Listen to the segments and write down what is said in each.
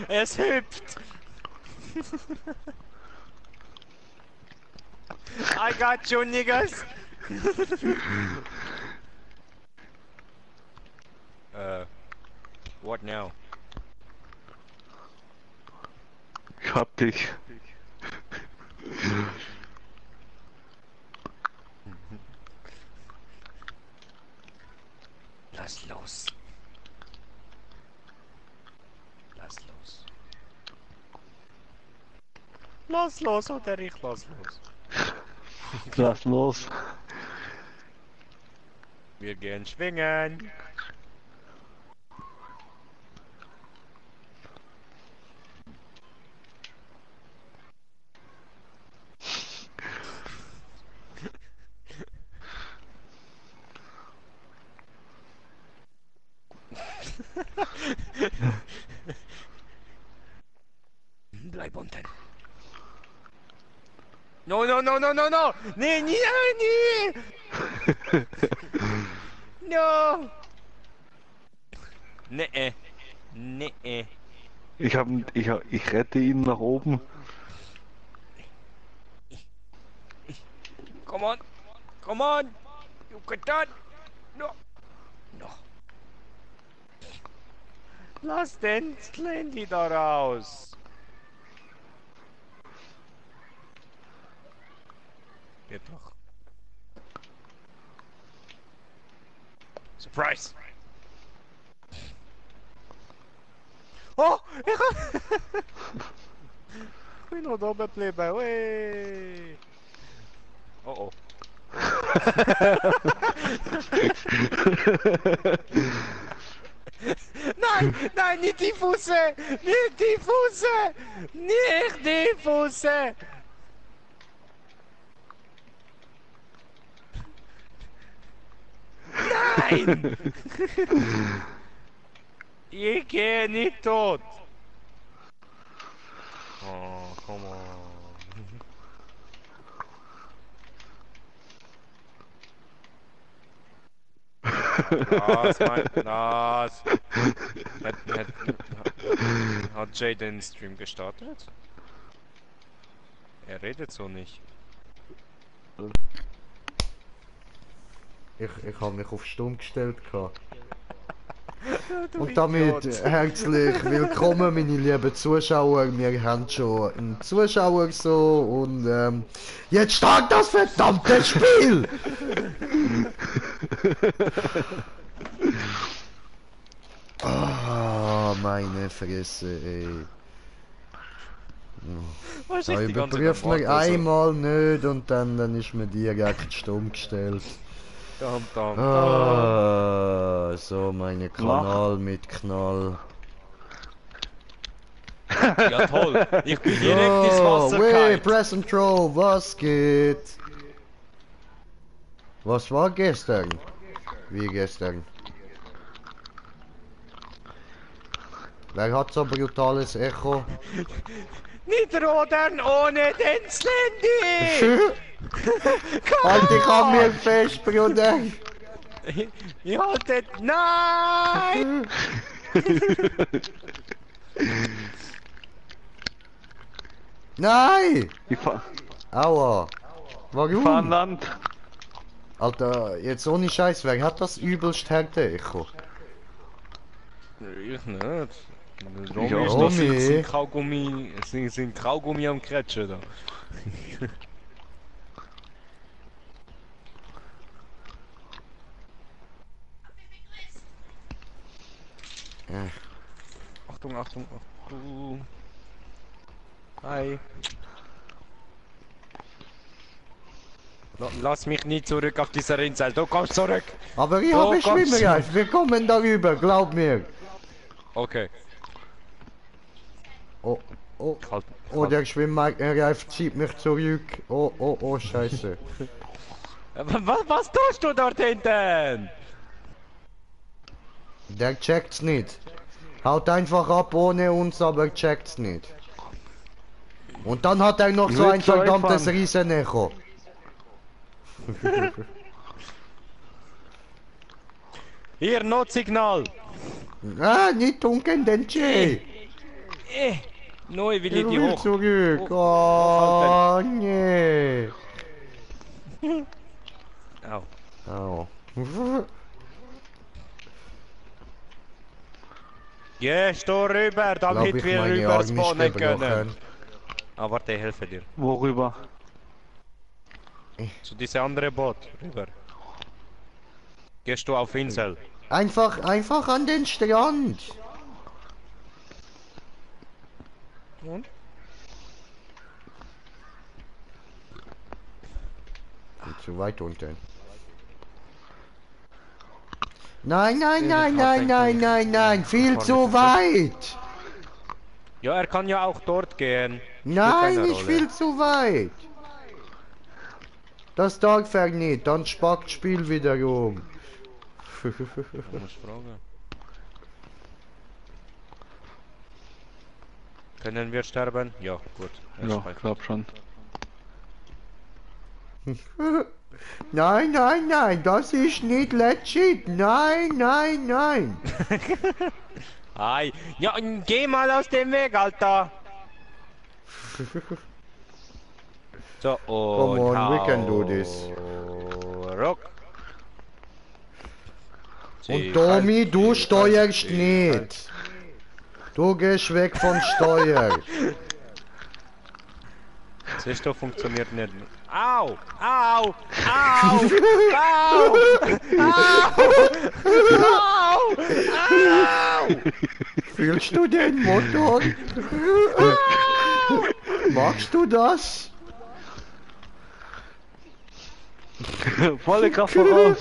Es hüpft. I got you, niggas. What now? Ich hab dich. Lass los. Lass los. Lass los, oder ich lass los. Lass los. Wir gehen schwingen. Bleib unten. No, no, no, no, no, no! Nee, nee, nee! No! Nee, nee. Ich rette ihn nach oben. Come on! Come on! You can done! No! No! Lass den Slendy da raus! Geht doch. Surprise! Oh! Ich bin noch oben geblieben. Wey! Oh oh. Nein! Nein! Nicht die Fusse! Nicht die Fusse! Nicht die Fusse! Nein! Ich gehe nicht tot! Oh, come on. Was, mein... Was? Hat Jay den Stream gestartet? Er redet so nicht. Ich habe mich auf stumm gestellt. Du Und damit Idiot. herzlich willkommen, meine lieben Zuschauer. Wir haben schon einen Zuschauer so und jetzt startet das verdammte Spiel! Ah, meine Fresse, ey. Was Da ist die ganze überprüft Zeit man am Warten, so? einmal nicht und dann ist man direkt stumm gestellt. Dam, dam, dam. Ah, so meine Kanal mit Knall. Ja toll, ich bin direkt ins Wasser weh, gefallen. Press and Troll, was geht? Was war gestern? Wie gestern? Wer hat so brutales Echo? Nicht rodern ohne den Slendy! Halt dich an mir fest, Bruder! Ihr haltet... Nein! Nein! Ich fahr Aua! an Warum? Land. Alter, jetzt ohne Scheiß, wer hat das übelst harte Echo? Ich nicht. Ich Romy auch ist doch nicht. sind Kaugummi am Kretschen da. Achtung, Achtung, Achtung. Hi. Lass mich nicht zurück auf dieser Insel, du kommst zurück! Aber ich Du habe kommst Schwimmerreif, wir kommen darüber, glaub mir! Okay. Oh, oh, Halt, oh, der Schwimmreif zieht mich zurück. Oh, oh, oh, scheiße. Was tust du dort hinten? Der checkt's nicht. Haut einfach ab ohne uns, aber checkt's nicht. Und dann hat er noch Ich so will ein Zeug verdammtes fahren. Riesenecho. Hier, Notsignal! Ah, nicht dunkeln, den Jay. Neu will ich Ich die will hoch. zurück. Oh, Oh, nee. Au. Au. Gehst du rüber, Glaub damit ich, wir meine rüber Arme ist spawnen können. gebrochen. Ah, warte, ich helfe dir. Worüber? Zu diese andere Boot, rüber. Gehst du auf Insel? Einfach an den Strand. Und? Zu weit unten. Nein, viel zu weit. Ja, er kann ja auch dort gehen. Spielt Nein, keine nicht Rolle. viel zu weit. Das darf er nicht, dann spackt Spiel wieder um. Ich muss fragen. Können wir sterben? Ja, gut. Er Ja, speichert. glaub schon. Nein, das ist nicht legit. Nein. Ei, ja, geh mal aus dem Weg, Alter! So, und Come on, we can do this. Rock. Und Tommy, du steuerst nicht. Du gehst weg vom Steuer. Siehst du, funktioniert nicht. Au! Au! Au! Au! Au! Au! Fühlst du den Motor? Magst du das? Volle Kraft voraus!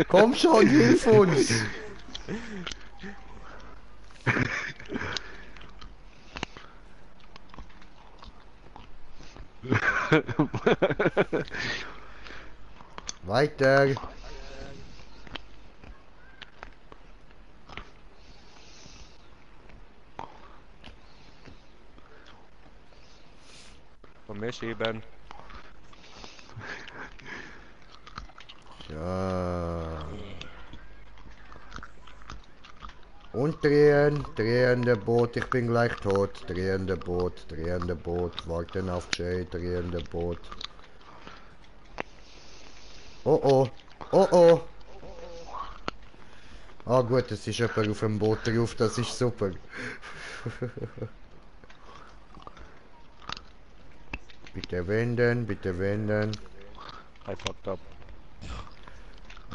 Komm schon, hilf uns. Weiter. Komm, wir schieben. Ja. Und drehen, drehende Boot, ich bin gleich tot. Drehende Boot, warten auf Jay, drehende Boot. Oh oh. Ah gut, es ist jemand auf dem Boot drauf, das ist super. Bitte wenden. I fucked up.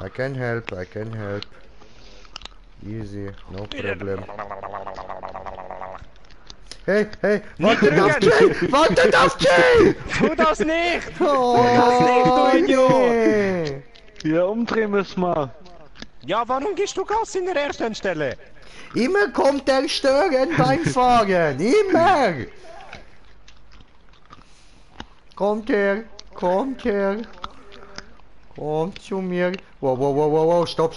I can help. Easy, no problem. Hey, wartet auf Jay! Tu das nicht! Oh, das nicht, du Idiot! nee. Ja, umdrehen müssen wir. Ja, warum gehst du Gas in der ersten Stelle? Immer kommt der Stören beim Fahren, immer! Kommt her! Kommt zu mir! Wow, stopp!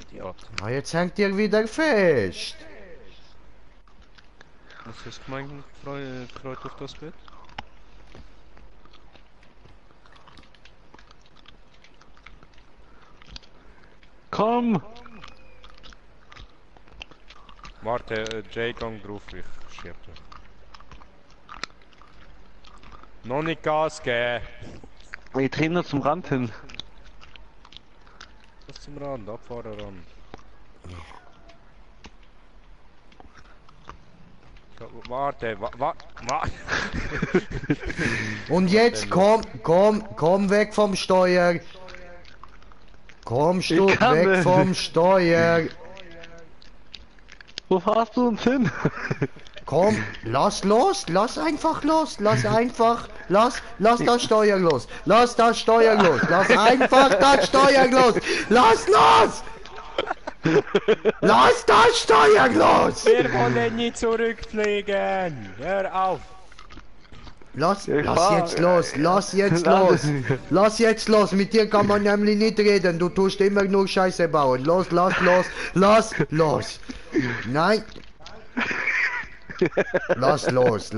Idiot. Ah, jetzt hängt ihr wieder fest! Was ist mein Freund auf das Bett? Komm! Warte, Jay gang drauf, ich schieb dich. Noch nicht Gas geben! Ich dreh nur zum Rand hin. Was zum Rand, Abfahrerrand. Warte. Und jetzt komm weg vom Steuer! Kommst du Ich kann weg nicht. vom Steuer! Wo fahrst du uns hin? Komm, lass einfach los, lass das Steuer los, lass einfach das Steuer los, lass das Steuer los! Wir wollen nicht zurückfliegen! Hör auf! Lass jetzt los, mit dir kann man nämlich nicht reden, du tust immer nur Scheiße bauen, los, nein! Lass das.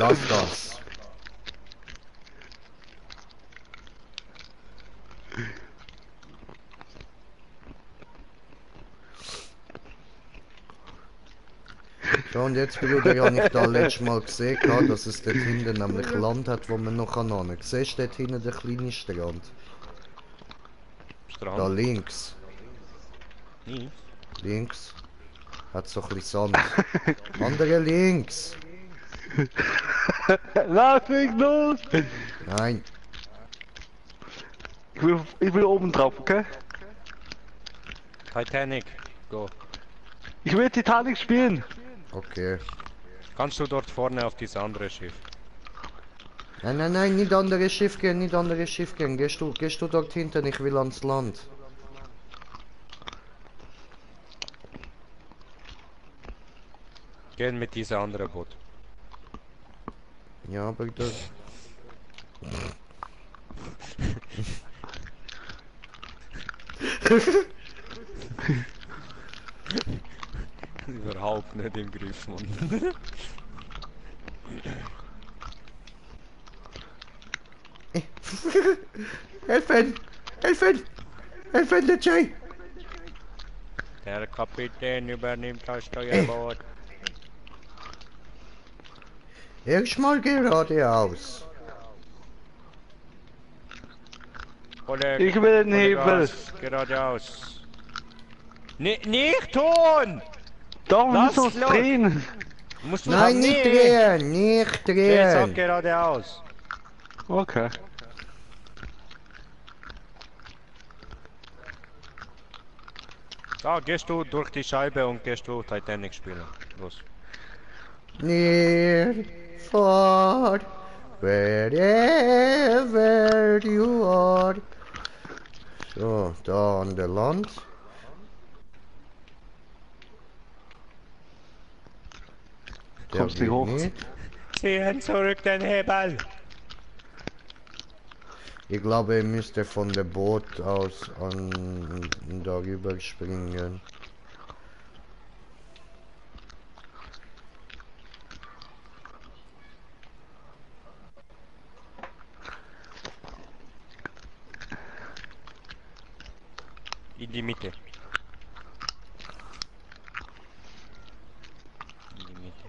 So, und jetzt, Bruder, habe ich da letztes Mal gesehen, dass es dort hinten nämlich Land hat, wo man noch hin. Siehst du dort hinten den kleinen Strand? Da Strand? links. Nichts. Links. Hat so ein bisschen Sand. Andere links. Lass mich los! Nein. Ich will oben drauf, okay? Titanic. Go. Ich will Titanic spielen! Okay. Kannst du dort vorne auf dieses andere Schiff? Nein, nein, nein, nicht andere Schiff gehen, nicht andere Schiff gehen. Gehst du dort hinten, ich will ans Land. Gehen mit diesem anderen Boot. Ja, aber das... Überhaupt nicht im Griff, Mann. Helfen! Helfen! Helfen, der Jay! Der Kapitän übernimmt das Steuerboot. Erstmal geradeaus. Volle, Ich will den volle Hebel! Gas, geradeaus. Nicht tun! Doch, wir Lass müssen uns los. drehen! Musst du Nein, nicht drehen! Nicht Jetzt sag drehen! geradeaus. Okay. Da gehst du durch die Scheibe und gehst du Titanic spielen. Los. Near, far, wherever you are. So, da an der Land. Der Kommst nicht will hoch. nicht. Ziehen zurück den Hebel. Ich glaube, ihr müsst von der Boot aus an darüber springen. In die Mitte. In die Mitte.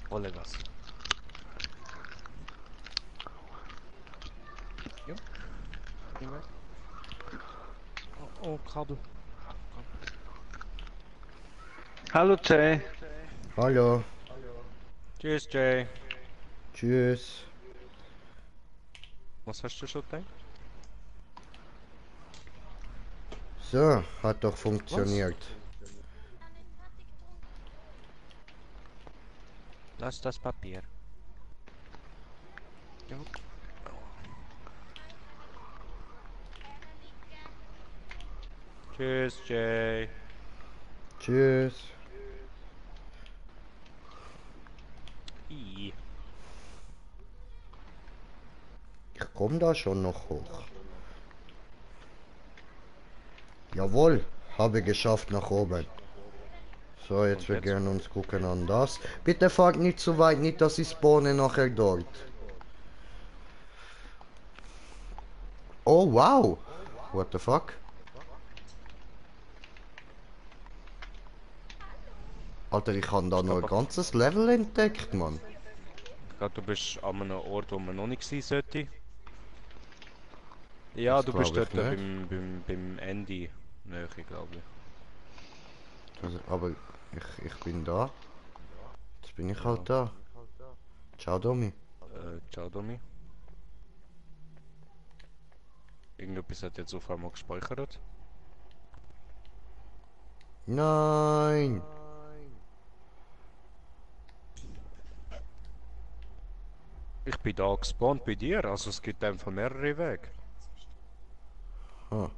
Volle Gas. Jo. Geh weg. Oh, Kabel. Hallo Jay! Hallo, Tschüss, Jay. tschüss. Was hast du schon gedacht? So, hat doch funktioniert. Lass das Papier. Jo. Tschüss, Jay. Tschüss. I. Ich komme da schon noch hoch. Jawohl, habe geschafft nach oben. So, jetzt Und wir jetzt? gehen uns gucken an das. Bitte fahrt nicht zu weit, nicht dass ich spawne nachher dort. Oh wow! What the fuck? Alter, ich habe da noch ein ganzes Level entdeckt, Mann. Ich glaube, du bist an einem Ort, wo man noch nicht sein sollte. Ja, Das du bist glaub dort ich nicht. beim Ende. Nähe, glaube ich. Also, aber ich bin da. Jetzt bin ich halt da. Ciao, Domi. Ciao, Domi. Irgendetwas hat jetzt auf einmal gespeichert. Nein! Ich bin da gespawnt bei dir, also es gibt einfach mehrere Wege. Ah.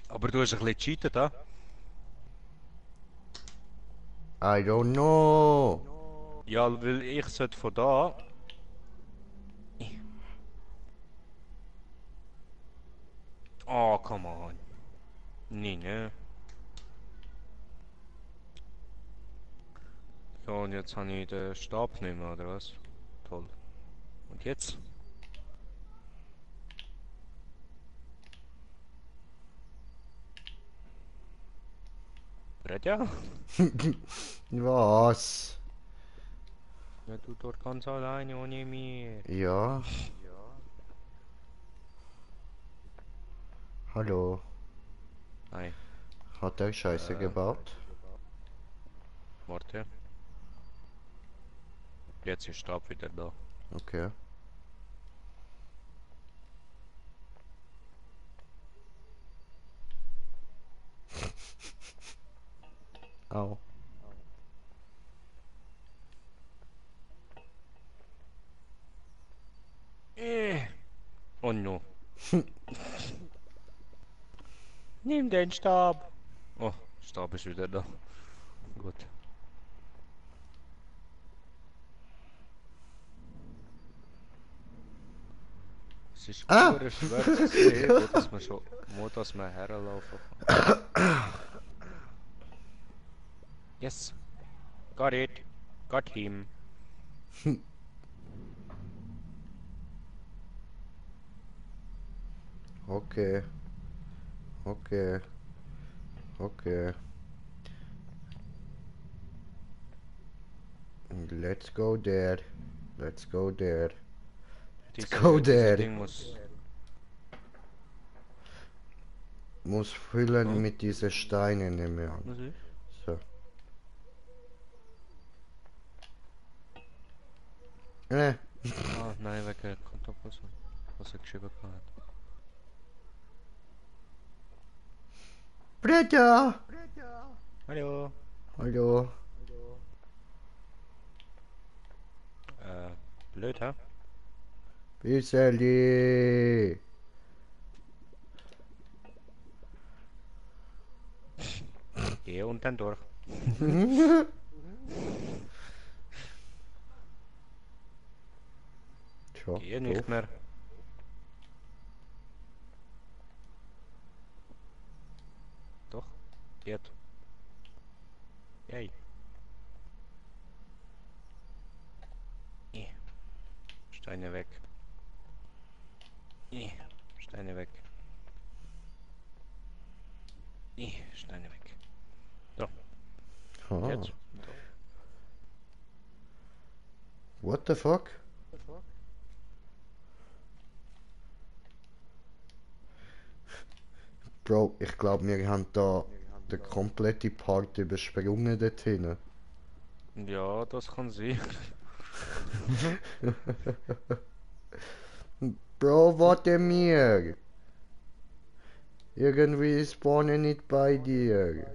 Aber du hast ein bisschen gecheatet, ha? I don't know. Ja, weil ich sollte von da... Oh, come on. Nee, ne? So, und jetzt habe ich den Stab nicht mehr, oder was? Toll. Und jetzt? Bredja? Was? Ja, du dort ganz alleine ohne mir. Ja, hallo. Nein, Hat er Scheiße gebaut? warte. Jetzt ist Stab wieder da. Okay. Au. Oh no. Nimm den Stab. Oh, Stab ist wieder da. Gut. Es ist Ah! pure schwer zu sehen, wo das man herlaufen kann. Yes. Got it. Got him. Okay. Okay. Okay. Let's go there. Let's go there. Go Dieses there. Ding muss... Muss füllen Hm? mit diesen Steinen, nehme ich an. Was ist? So. Ah, nein, wegen der Kontaktperson. Was er geschrieben hat. Britta! Hallo. Hallo. Blöd, hä? Bisseli. Geh und dann durch. Tja, Geh nicht doof. mehr. Doch. Geht. Yay. Steine weg. Steine weg. Steine weg. So, Ah. jetzt. What the fuck? Bro, ich glaube, wir haben da den kompletten Part übersprungen dort hinten. Ja, das kann sein. Bro, warte mir! Irgendwie spawnen nicht bei dir.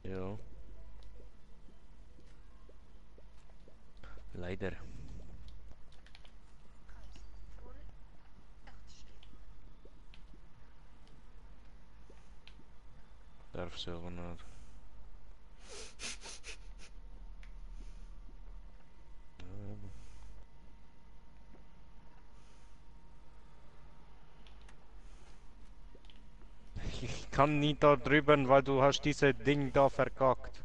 Ja. Leider. Darf sie aber nicht. Ich kann nie da drüber, weil du hast diese Ding da verkackt.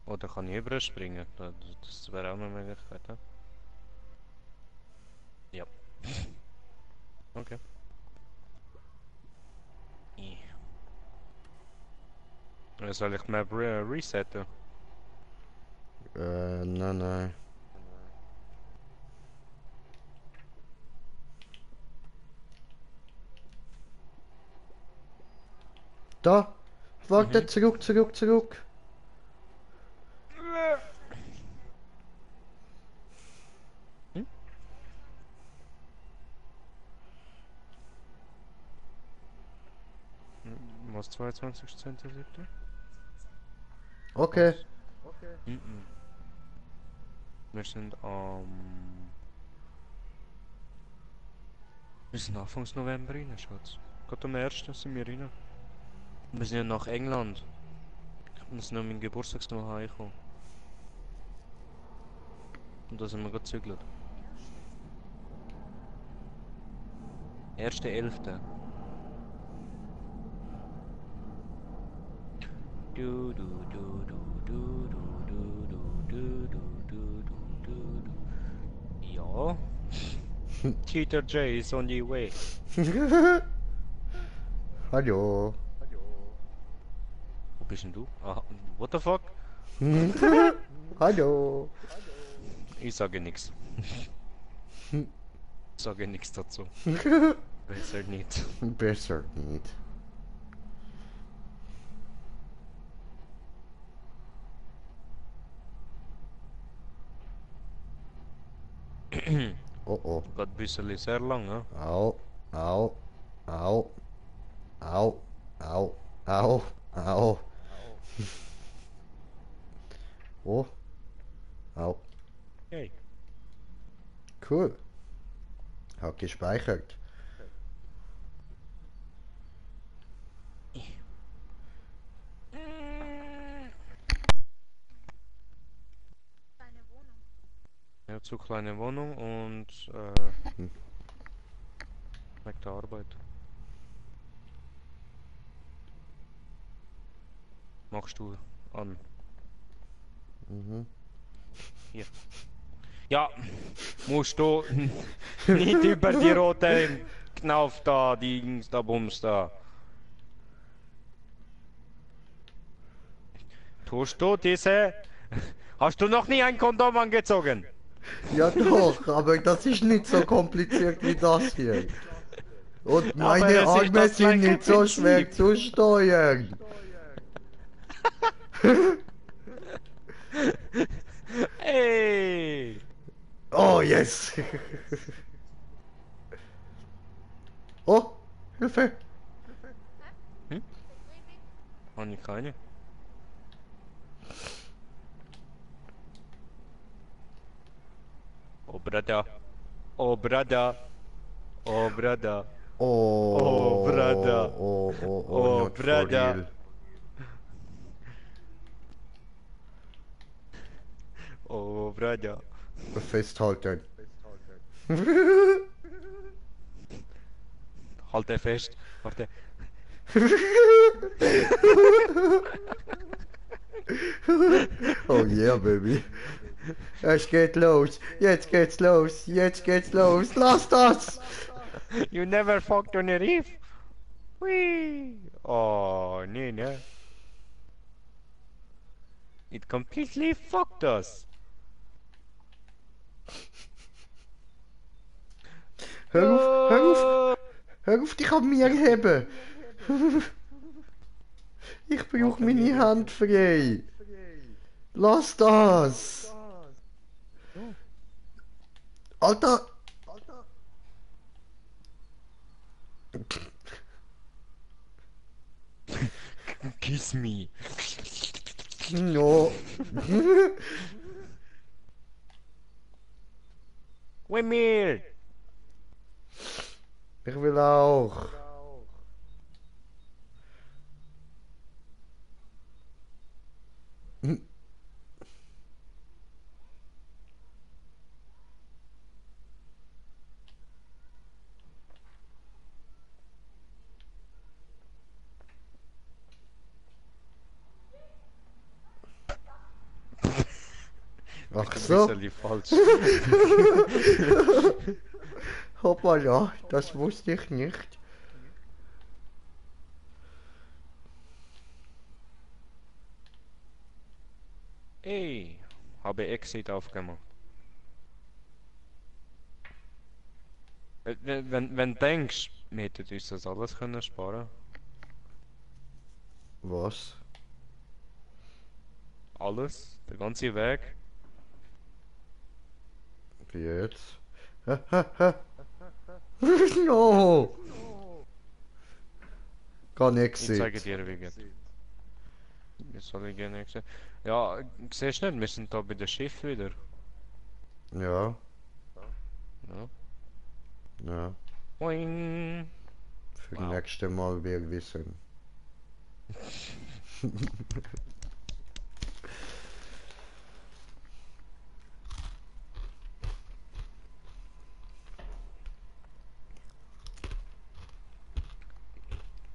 Oder kann ich überspringen? Das wäre auch eine Möglichkeit, ja? Ja. Okay. Soll ich Map resetten? Nein, nein. Da! Warte, zurück, zurück, zurück! Hm? Was 22.07.? Okay. Mhm. Wir sind wir sind Anfangs November rein, Schatz. Gerade am 1. sind wir rein. Wir sind ja nach England. Ich muss noch meinen Geburtstag heimkommen. Und da sind wir gerade gezügelt. 1.11. Du, du, du, du, du, du, du, du, du, du, du, du, du. Ja. Cheater J is on the way. Hallo. Wo bist denn du? Ah, what the fuck? Hallo. Ich sage nichts. Sage nichts dazu. Besser nicht. Besser nicht. Oh oh. Gaat ein bisschen sehr lang, ne? Au. Au. Au. Au. Au. Au. Au. Oh. Au. Hey. Cool. Hat gespeichert. Ja, zu kleine Wohnung und weg der Arbeit. Machst du an. Mhm. Hier. Ja, musst du nicht über die rote Knopf da, Dings da, Bums da. Tust du diese? Hast du noch nie ein Kondom angezogen? Ja doch, aber das ist nicht so kompliziert wie das hier. Und Aber meine es ist Arme das sind gleiche nicht so schwer Prinzip. zu steuern. Hey! Oh, yes. Oh, Hilfe. Hm? Habe ich keine. Oh, Brada. Oh, Brada. Oh, Brada. Oh, Brada. Oh, Oh, not for Brada. real. Oh, Brada. Festhalten. Halt fest. Warte. Oh yeah, Baby. Es geht los. Jetzt geht's los. Jetzt geht's los. Lass das. You never fucked on a reef? Whee! Oh, nee, ne? It completely fucked us. Hör auf, hör auf. No! Hör auf dich an mir heben. Ich brauche Warte, mir meine Hand frei. Lass das. Oh. Alter. Kiss me. No. Windmill! Ich will auch. Ach Ein so. bisschen falsch. Hoppala, das wusste ich nicht. Ey, habe Exit aufgemacht. Wenn denkst, wir hätten uns das alles können sparen. Was? Alles, der ganze Weg. Wie jetzt? No! Kein Ich zeige Exit. dir wie geht. Jetzt soll ich gerne sehen. Ja, siehst du nicht, wir sind da bei dem Schiff wieder. Ja, Ja. ja. Boing. Für Wow. nächste Mal wir wissen.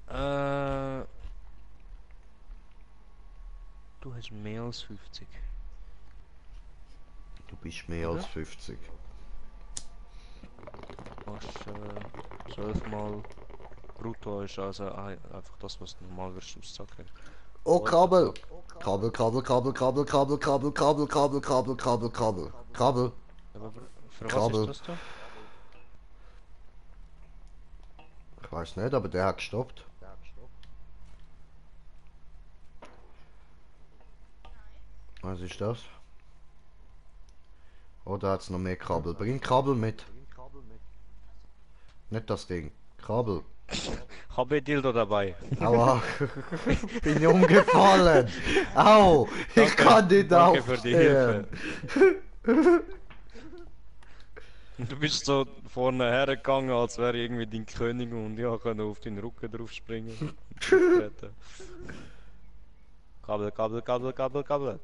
Äh, ist mehr als 50. Du bist mehr Oder? als 50. Hast 12 mal brutto ist also einfach das, was du normal wirst auszacken. Oh, What the Kabel! fuck? Kabel, Kabel, Kabel, Kabel, Kabel, Kabel, Kabel, Kabel, Kabel, Kabel, Kabel. Kabel, Aber für was ist Kabel. das da? Ich weiß nicht, aber der hat gestoppt. Was ist das? Oh, da hat's noch mehr Kabel. Bring Kabel mit. Nicht das Ding. Kabel. Habe ich Dildo dabei. Aua. Bin umgefallen. Au. Ich Danke, kann nicht danke für die aufstehen. Hilfe. Du bist so vorne hergegangen, als wäre ich irgendwie dein König und ich konnte auf deinen Rücken drauf springen. Auftreten. Kabel, Kabel, Kabel, Kabel, Kabel.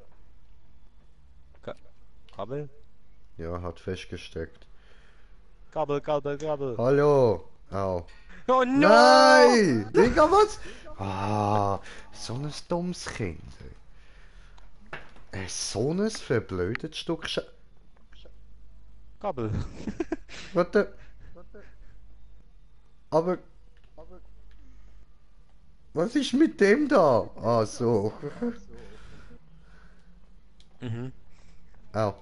Kabel? Ja, hat festgesteckt. Kabel, Kabel, Kabel. Hallo. Au. Oh no! Nein! Digga, was? Ah, so ein dummes Kind. So ein verblödet Stück Kabel. Warte. Aber... Was ist mit dem da? Ah, so. Mhm. Au.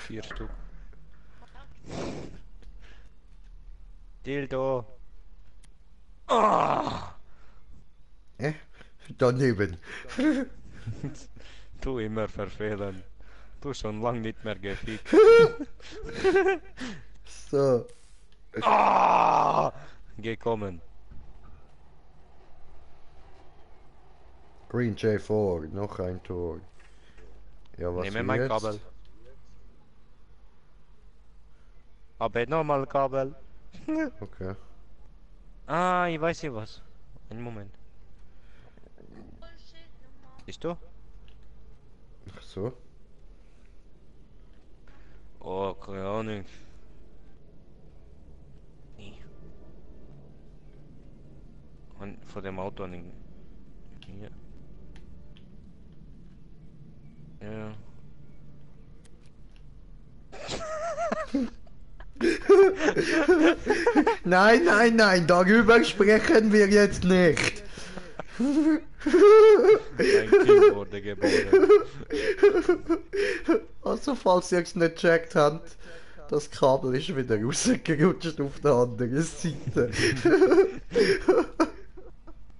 4 Stück. Dildo. Ah! Daneben. Du immer verfehlen. Du schon lang nicht mehr gefickt. So. Ah! Gekommen. Green J4, noch ein Tor. Ja, was Nehme wir mein jetzt? Kabel. Aber nochmal Kabel. Okay. Ah, ich weiß ja was. Einen Moment. Siehst du? Ach so. Oh, keine Ahnung. Nee. Von dem Auto an. Hier. Ja. Nein, nein, nein, darüber sprechen wir jetzt nicht. Mein Kind wurde geboren. Also, falls ihr es nicht gecheckt habt, das Kabel ist wieder rausgerutscht auf der anderen Seite.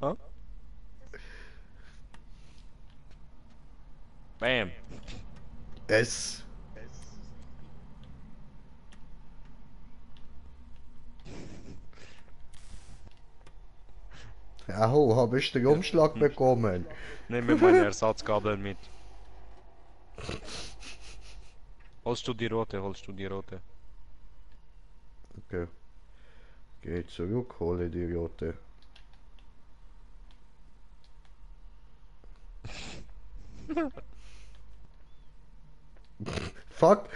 Huh? Bam. Es. Au, habe ich den Umschlag bekommen. Nehme meine Ersatzkabel mit. Holst du die rote, holst du die rote. Okay. Geh zurück, hole die rote. Fuck.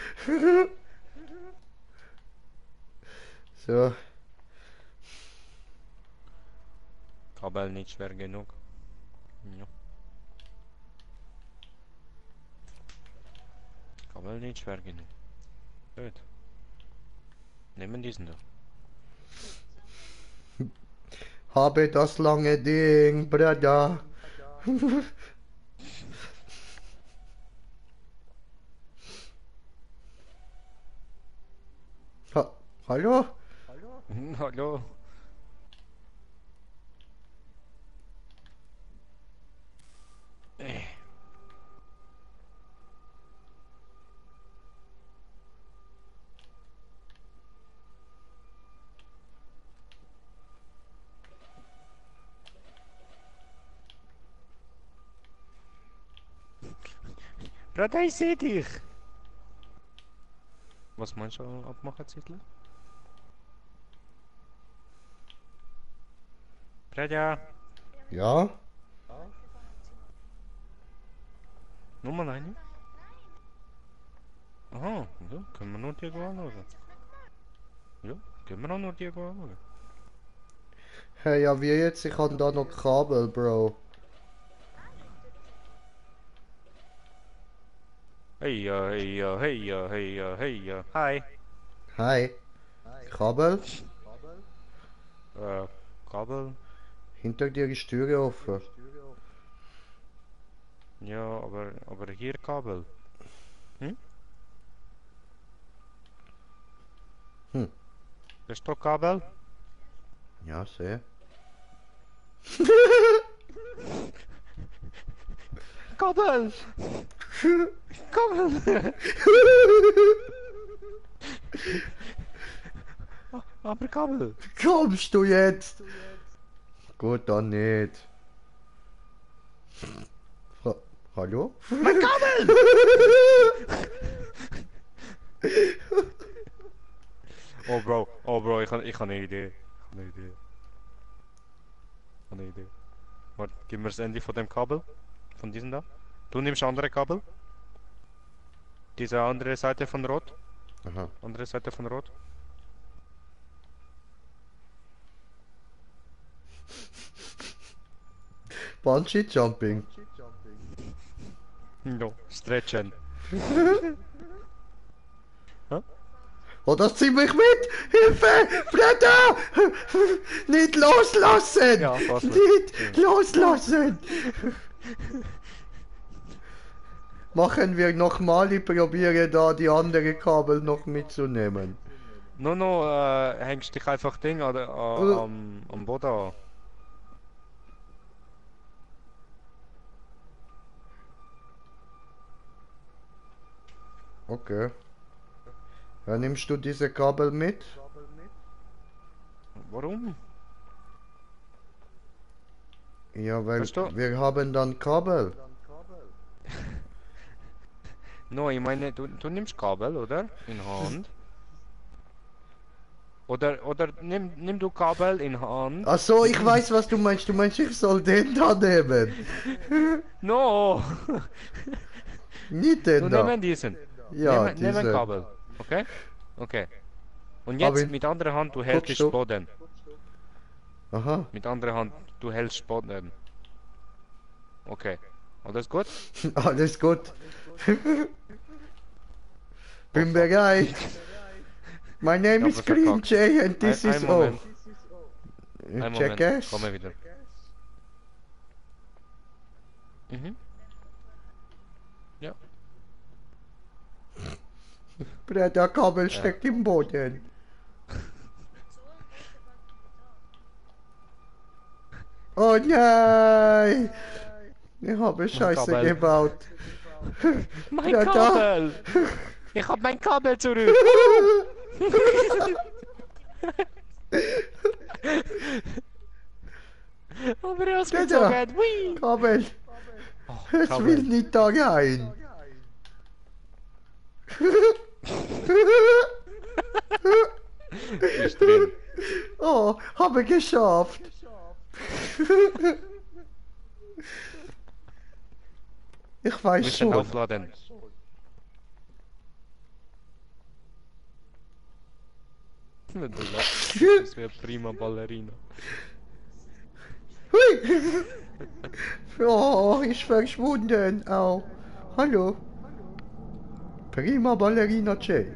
So. Kabel nicht schwer genug. Ja. Kabel nicht schwer genug. Gut. Nehmen diesen da. Habe das lange Ding, Bruder. Hallo? Hallo. Bruder, ich seh dich! Was meinst du abmachen, Zittler? Bruder! Ja? Nur mal eine? Aha, ja, können wir nur die anschauen. Ja, können wir auch nur die anschauen. Hey, ja, wie jetzt? Ich habe da noch Kabel, Bro. Hey, hey, hey, hey, hey, hi. Hi. Kabel? Kabel? Hinter dir ist die Türe offen. Ja, aber hier Kabel. Hm? Hm. Ist doch Kabel? Ja, sehr. Kabel! Kabel! Aber Kabel! Kommst du jetzt? Gut, dann nicht. Hallo? Mein Kabel! Oh Bro, ich habe eine Idee. Ich habe eine Idee. Ich habe eine Idee. Warte, gib mir das Ende von dem Kabel. Von diesem da. Du nimmst andere Kabel. Diese andere Seite von Rot. Aha. Andere Seite von Rot. Bungee Jumping. No, stretchen. Oh, das zieht mich mit! Hilfe! Blätter! Nicht loslassen! Ja, was mit? Nicht loslassen! Machen wir nochmal, ich probiere da die andere Kabel noch mitzunehmen. No, hängst dich einfach Ding am Boden an. Okay. Dann nimmst du diese Kabel mit? Warum? Ja, weil Weißt du? wir haben dann Kabel. No, ich meine, du nimmst Kabel, oder? In Hand. Oder nimm du Kabel in Hand. Ach so, ich weiß, was du meinst. Du meinst, ich soll den da nehmen. No! Nicht Du den da. nehmen diesen. Ja, Nehmen diese. Kabel. Okay? Okay. Und Aber jetzt in- mit anderer Hand, du hältst Guckst den du? Boden. Aha. Mit anderer Hand, du hältst Boden. Okay. Alles gut? Alles gut. Bin bereit. My name Ja, is was Green verkackt. Jay and this Ein is O. Moment. Ein Moment. Jackass. Komm wieder. Mhm. Ja. Der Kabel steckt im Boden. Oh nein! Ich habe Scheiße Kabel. gebaut. Mein Ja, da. Kabel! Ich hab mein Kabel zurück! Aber er ist Da, gezogen! Whee! Kabel. Oh, Es Kabel. will nicht da rein. Ist drin. Oh, habe geschafft. Ich weiß Müssen schon. aufladen. Du lachst, das wäre prima Ballerina. Hui. Oh, ist verschwunden. Au. Hallo. Prima Ballerina J.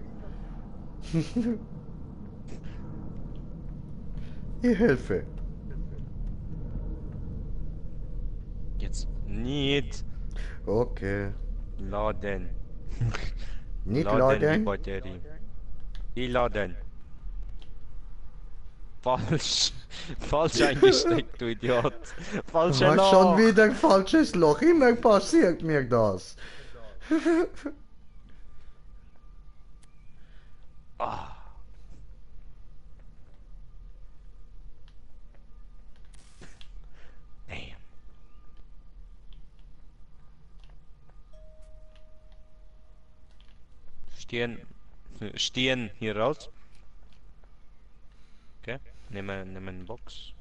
Ich helfe. Jetzt nicht Okay. laden. Nicht Die laden. Batterie. Die laden. Falsch. Falsch eingesteckt, du Idiot. Falsche Ach, Loch. schon wieder ein falsches Loch. Immer passiert mir das. Ah. Damn. Stehen hier raus. Okay, nehmen eine Box.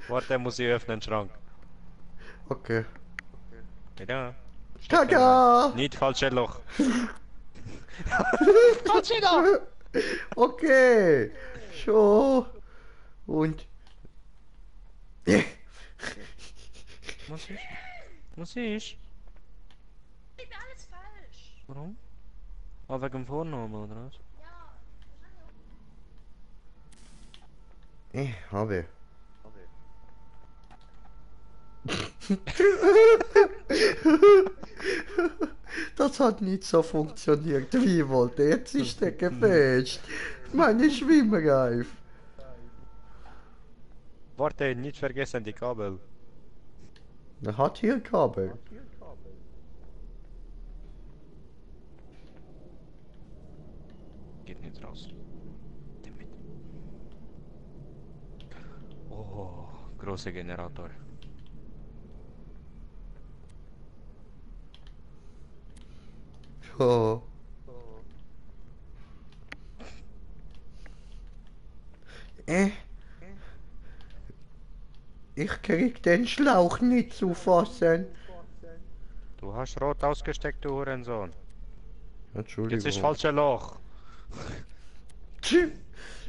Warte, muss ich öffnen, Schrank. Okay. Ja. Tada! Nicht falsche Loch. Falsche Loch! Okay. So. Und Was ist? Was ist? Steht mir alles falsch. Warum? Ah, wegen dem Vornamen, oder was? Ja. Habe. Das hat nicht so funktioniert, wie ich wollte. Jetzt ist der gefälscht. Meine Schwimmreif. Warte, nicht vergessen die Kabel. Er hat hier Kabel. Geht nicht raus. Damit. Oh, großer Generator. Oh. Ich krieg den Schlauch nicht zu fassen. Du hast rot ausgesteckt, du Hurensohn. Entschuldigung. Jetzt ist falsche Loch. Tschü.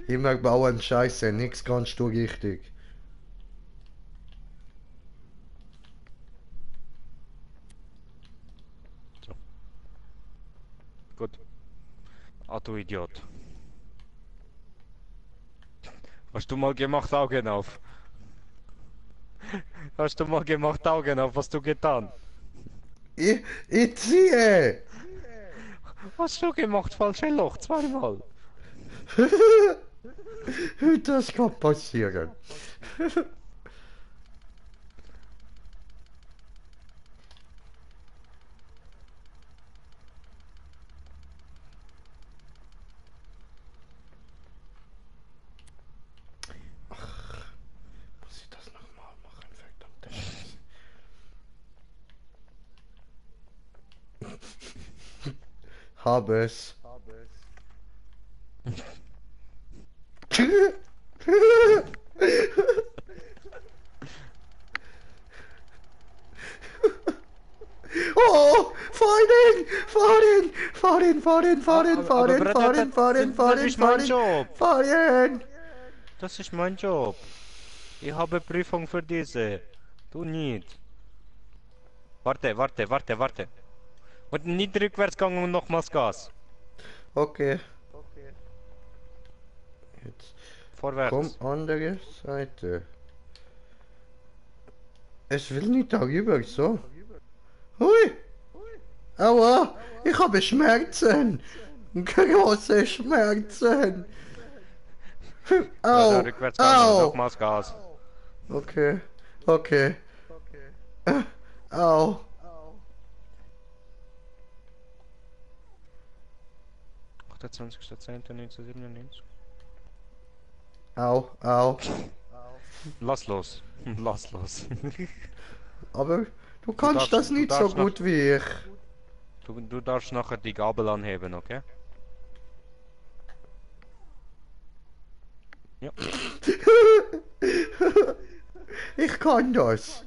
Immer bauen Scheiße, nix kannst du richtig. Gut. Ah, du Idiot. Hast du mal gemacht, Augen auf? Hast du mal gemacht, Augen auf? Was du getan? Ich ziehe! Hast du gemacht, falsche Loch, zweimal. Das kann passieren. Muss ich das nochmal machen, verdammte Scheiße. Habe es. Oh, fahren, fahren, fahren, fahren, fahren, fahren, fahren, fahren, das ist mein fahren, Job. fahren. Das ist mein Job. Ich habe Prüfung für diese. Du nicht. Warte, warte, warte, warte. Und nicht rückwärts gegangen und nochmals Gas. Okay. Jetzt Vorwärts. komm, andere Seite. Es will nicht darüber, so. Hui! Aua! Ich habe Schmerzen! Große Schmerzen! Ja, Au! rückwärts gegangen und Au! nochmals Gas. Okay, okay. Au! 28.10.1997. Au! Au! Lass los. Lass los. Aber du kannst das nicht so darfst noch- gut wie ich. Du darfst nachher die Gabel anheben, okay? Ja. Ich kann das.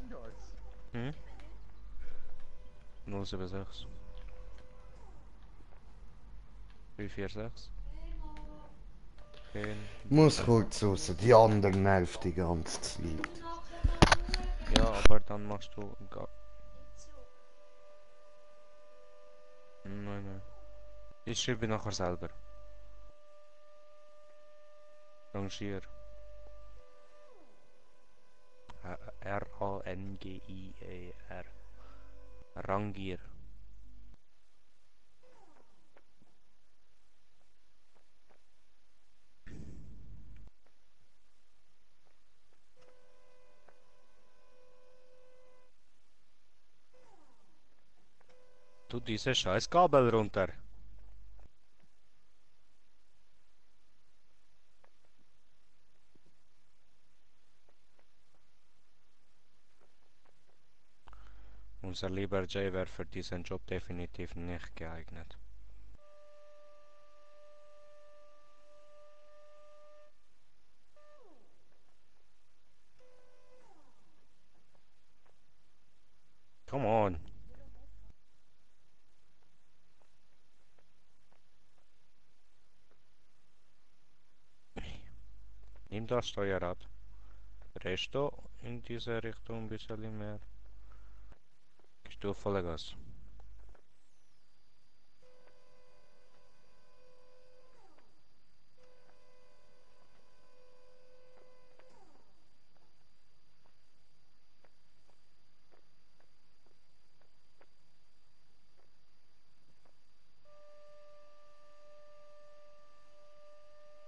076. 346. 10. Muss kurz raus, die anderen nervt die ganze Zeit. Ja, aber dann machst du... Nein, nein. Ich schreibe nachher selber. Rangier. R-A-N-G-I-E-R. Rangier. Tu diese scheiß Kabel runter. Unser lieber Jay wäre für diesen Job definitiv nicht geeignet. Come on. Nimm das Steuerrad. Resto in diese Richtung ein bisschen mehr. Gehst du voller Gas?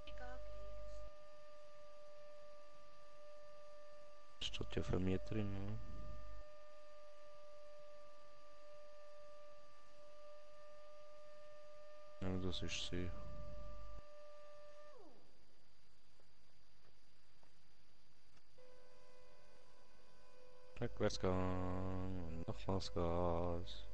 Egal geht's. Steht ja für mich drin, ne? Ja, das ist sie. Rückwärtsgang und nochmals Gas.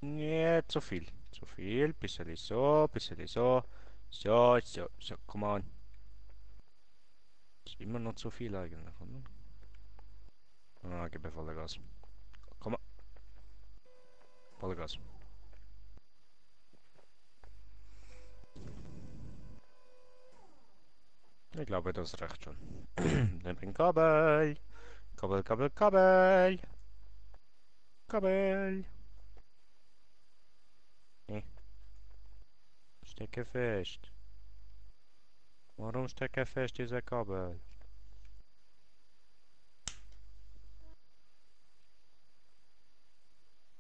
Nee, zu viel. Zu viel. Bisschen so, bisschen so. So, so, so, come on. Ist immer noch zu viel eigentlich, oder? Ah, gib mir volle Gas. Komm mal. Volle Gas. Ich glaube, das reicht schon. Nimm ein Kabel. Kabel, Kabel, Kabel. Kabel. Nee. Stecke fest. Warum stecke fest diese Kabel?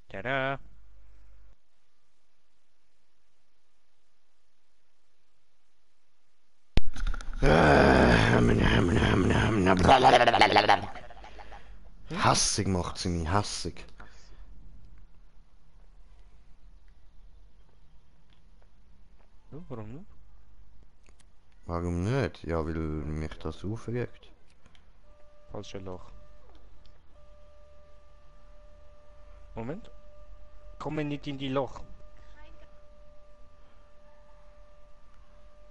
Tada! Hassig macht sie mich, hassig. Ja, warum nicht? Warum nicht? Ja, weil mich das aufregt. Falsche Loch. Moment. Komme nicht in die Loch.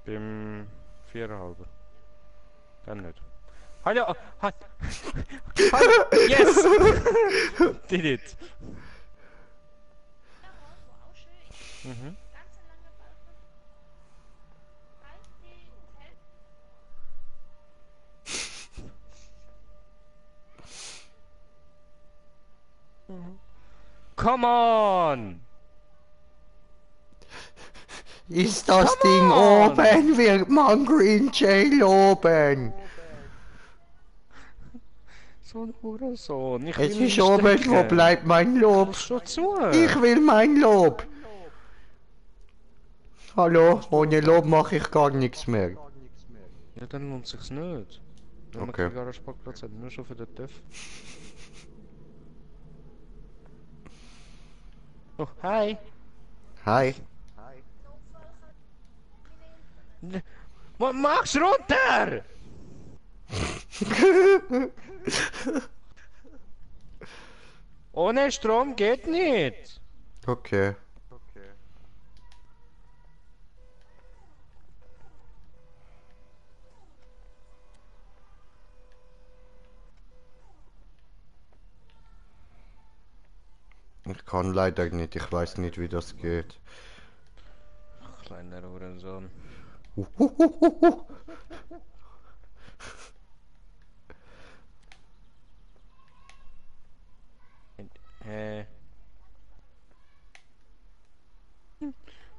Beim 4,5. Dann nicht. Hallo! Hallo! Yes! Did it! Jawohl, wow, schön. Mhm. Ganz lange Balken. Halt die Hälfte. Come on! Ist das Come Ding on! oben, wird man Green Jail oben. So ein Hurensohn. Ich Es will ist nicht oben, stecken. wo bleibt mein Lob? Lass schon zu. Ich will mein Lob. Hallo, ohne Lob mache ich gar nichts mehr. Ja, dann lohnt sich's nicht. Wenn man Okay. keinen Garagenparkplatz hat, nur schon für den TÜV. Oh, hi! Hi. Mach's runter! Ohne Strom geht nicht! Okay. Ich kann leider nicht, ich weiß nicht, wie das geht. Kleiner Hurensohn. Uhuhuhuhu.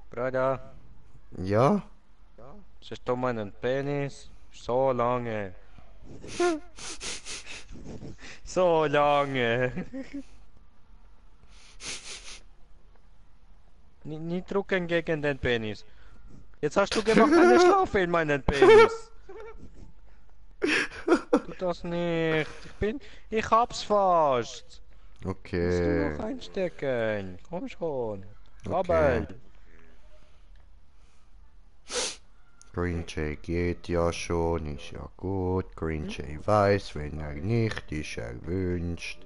Bruder, Ja? siehst du meinen Penis? So lange. So lange. Nicht drücken gegen den Penis. Jetzt hast du gemacht eine Schlaufe in meinen Penis. Tu das nicht. Ich hab's fast. Musst du Okay. noch einstecken. Komm schon. Okay. Kabel. Green Jay geht ja schon, ist ja gut. Green Jay weiß, wenn er nicht ist erwünscht.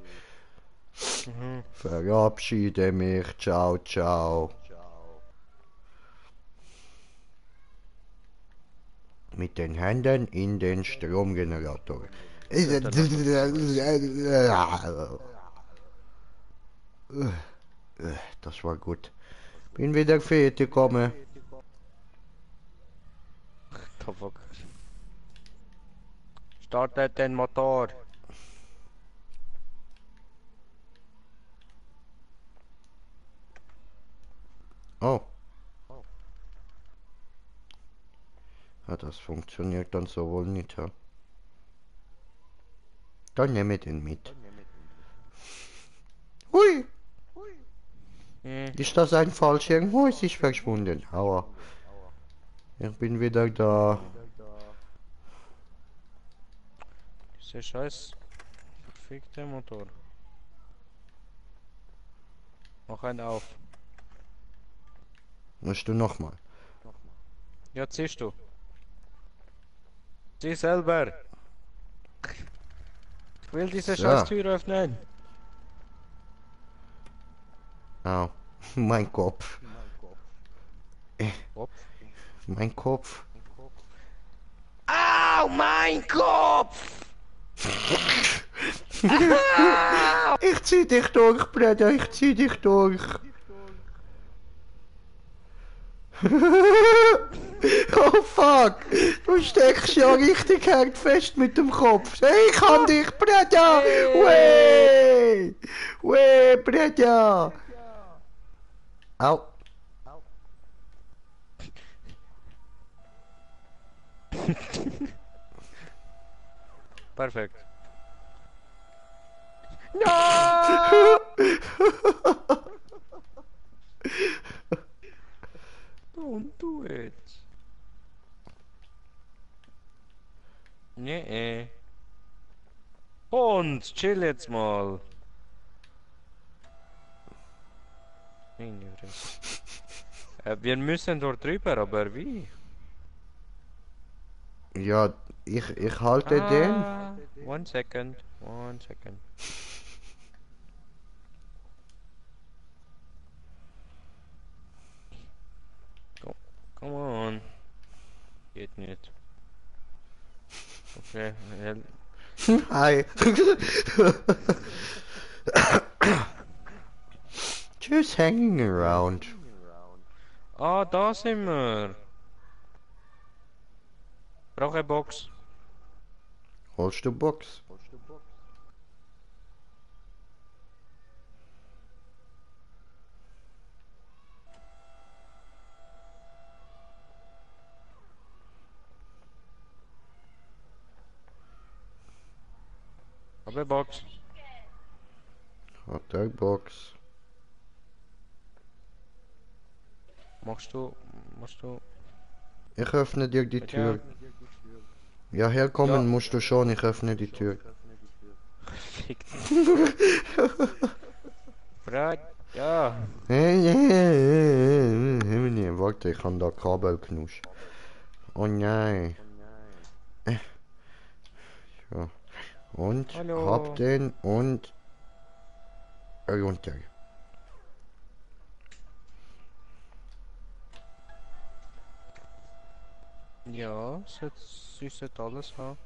Mhm. Verabschiede mich, ciao, ciao. Mit den Händen in den Stromgenerator. Das war gut. Bin wieder fertig gekommen. The fuck. Startet den Motor. Oh. Ja, das funktioniert dann so wohl nicht, ja. Dann nehme ich den mit. Hui! Hm. Ist das ein Fallschirm? Wo ist ich verschwunden? Aua. Ich bin wieder da. Dieser scheiß verfickte Motor. Mach einen auf. Musst du nochmal. Ja, ziehst du. Zieh selber. Ich will diese So. scheiß Tür öffnen. Au. Mein Kopf. Kopf. Mein Kopf. Au, mein Kopf! Ich zieh dich durch, Bruder. Ich zieh dich durch. Oh fuck! Du steckst ja richtig hart fest mit dem Kopf. Hey, ich kann dich, Bruder! Weh! Weh, Bruder! Au! Perfekt. Don't do it. Nee. Hund, chill jetzt mal. Nein, übrigens. Wir müssen dort drüber, aber wie? Ja, ich halte den. One second. Come on. Geht nicht. Okay, Hi. Just hanging around. Ah, da sind wir. Brauche Box. Holst du Box? Habe Box. Hat er Box? Musst du. Ich öffne dir die Tür. Ja, herkommen Ja. musst du schon, ich öffne die Tür. Fick dich. Brad, ja. Himmel, warte, ich kann da Kabel knusch. Oh nein. So. Und Hallo. hab den und runter. Ja, sie sollte alles haben.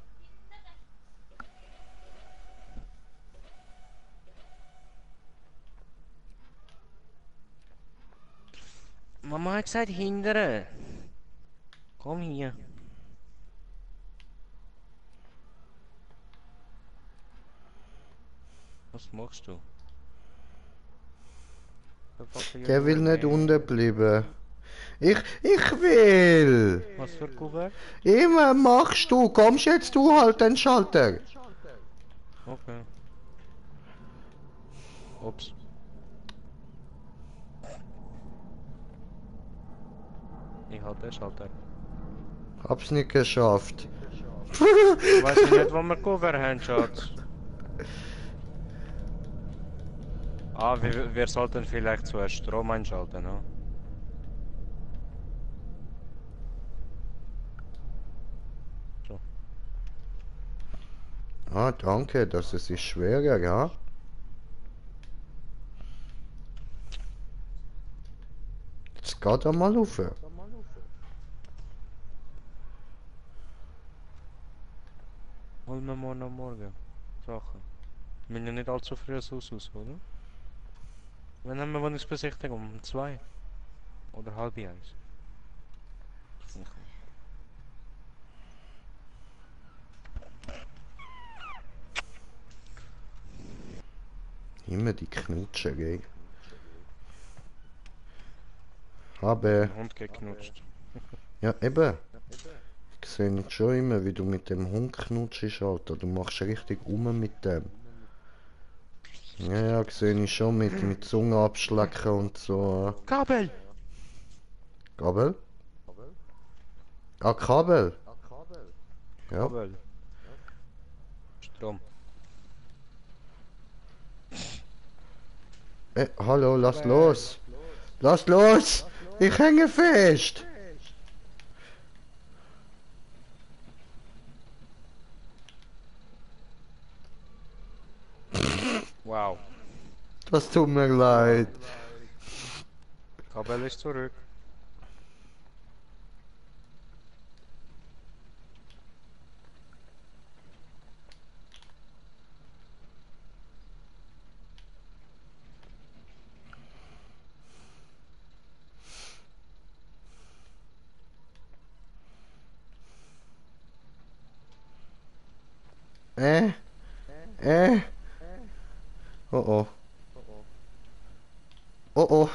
Mama hat gesagt, hindern. Komm hier. Was machst du? Der will nicht unten bleiben. Ich will! Was für Kuvert? Immer machst du, kommst jetzt du halt den Schalter. Okay. Ups. Ich hatte den Schalter. Hab's nicht geschafft. Ich weiß nicht, wo wir Kuvert haben, Schatz. Ah, wir sollten vielleicht zuerst Strom einschalten, ne? Ah, danke, das ist schwerer, ja? Jetzt geht er mal rauf. Holen wir morgen am Morgen Sachen. Wir müssen ja nicht allzu früh aus, oder? Wann haben wir Wohnungsbesichtigung? Um 2? Oder halb 1? Immer die Knutscherei. Habe. Der Hund geknutscht. Ja, eben. Ich sehe nicht schon immer, wie du mit dem Hund knutschst, Alter. Du machst richtig mit dem. Ja, sehe ich schon mit Zunge abschlecken und so. Kabel! Kabel? Ah, Kabel. Ja. Kabel. Strom. Hallo, lass los. Lass los! Ich hänge fest! Wow. Das tut mir leid. Kabel ist zurück. Äh? Äh? Oh oh. Oh oh.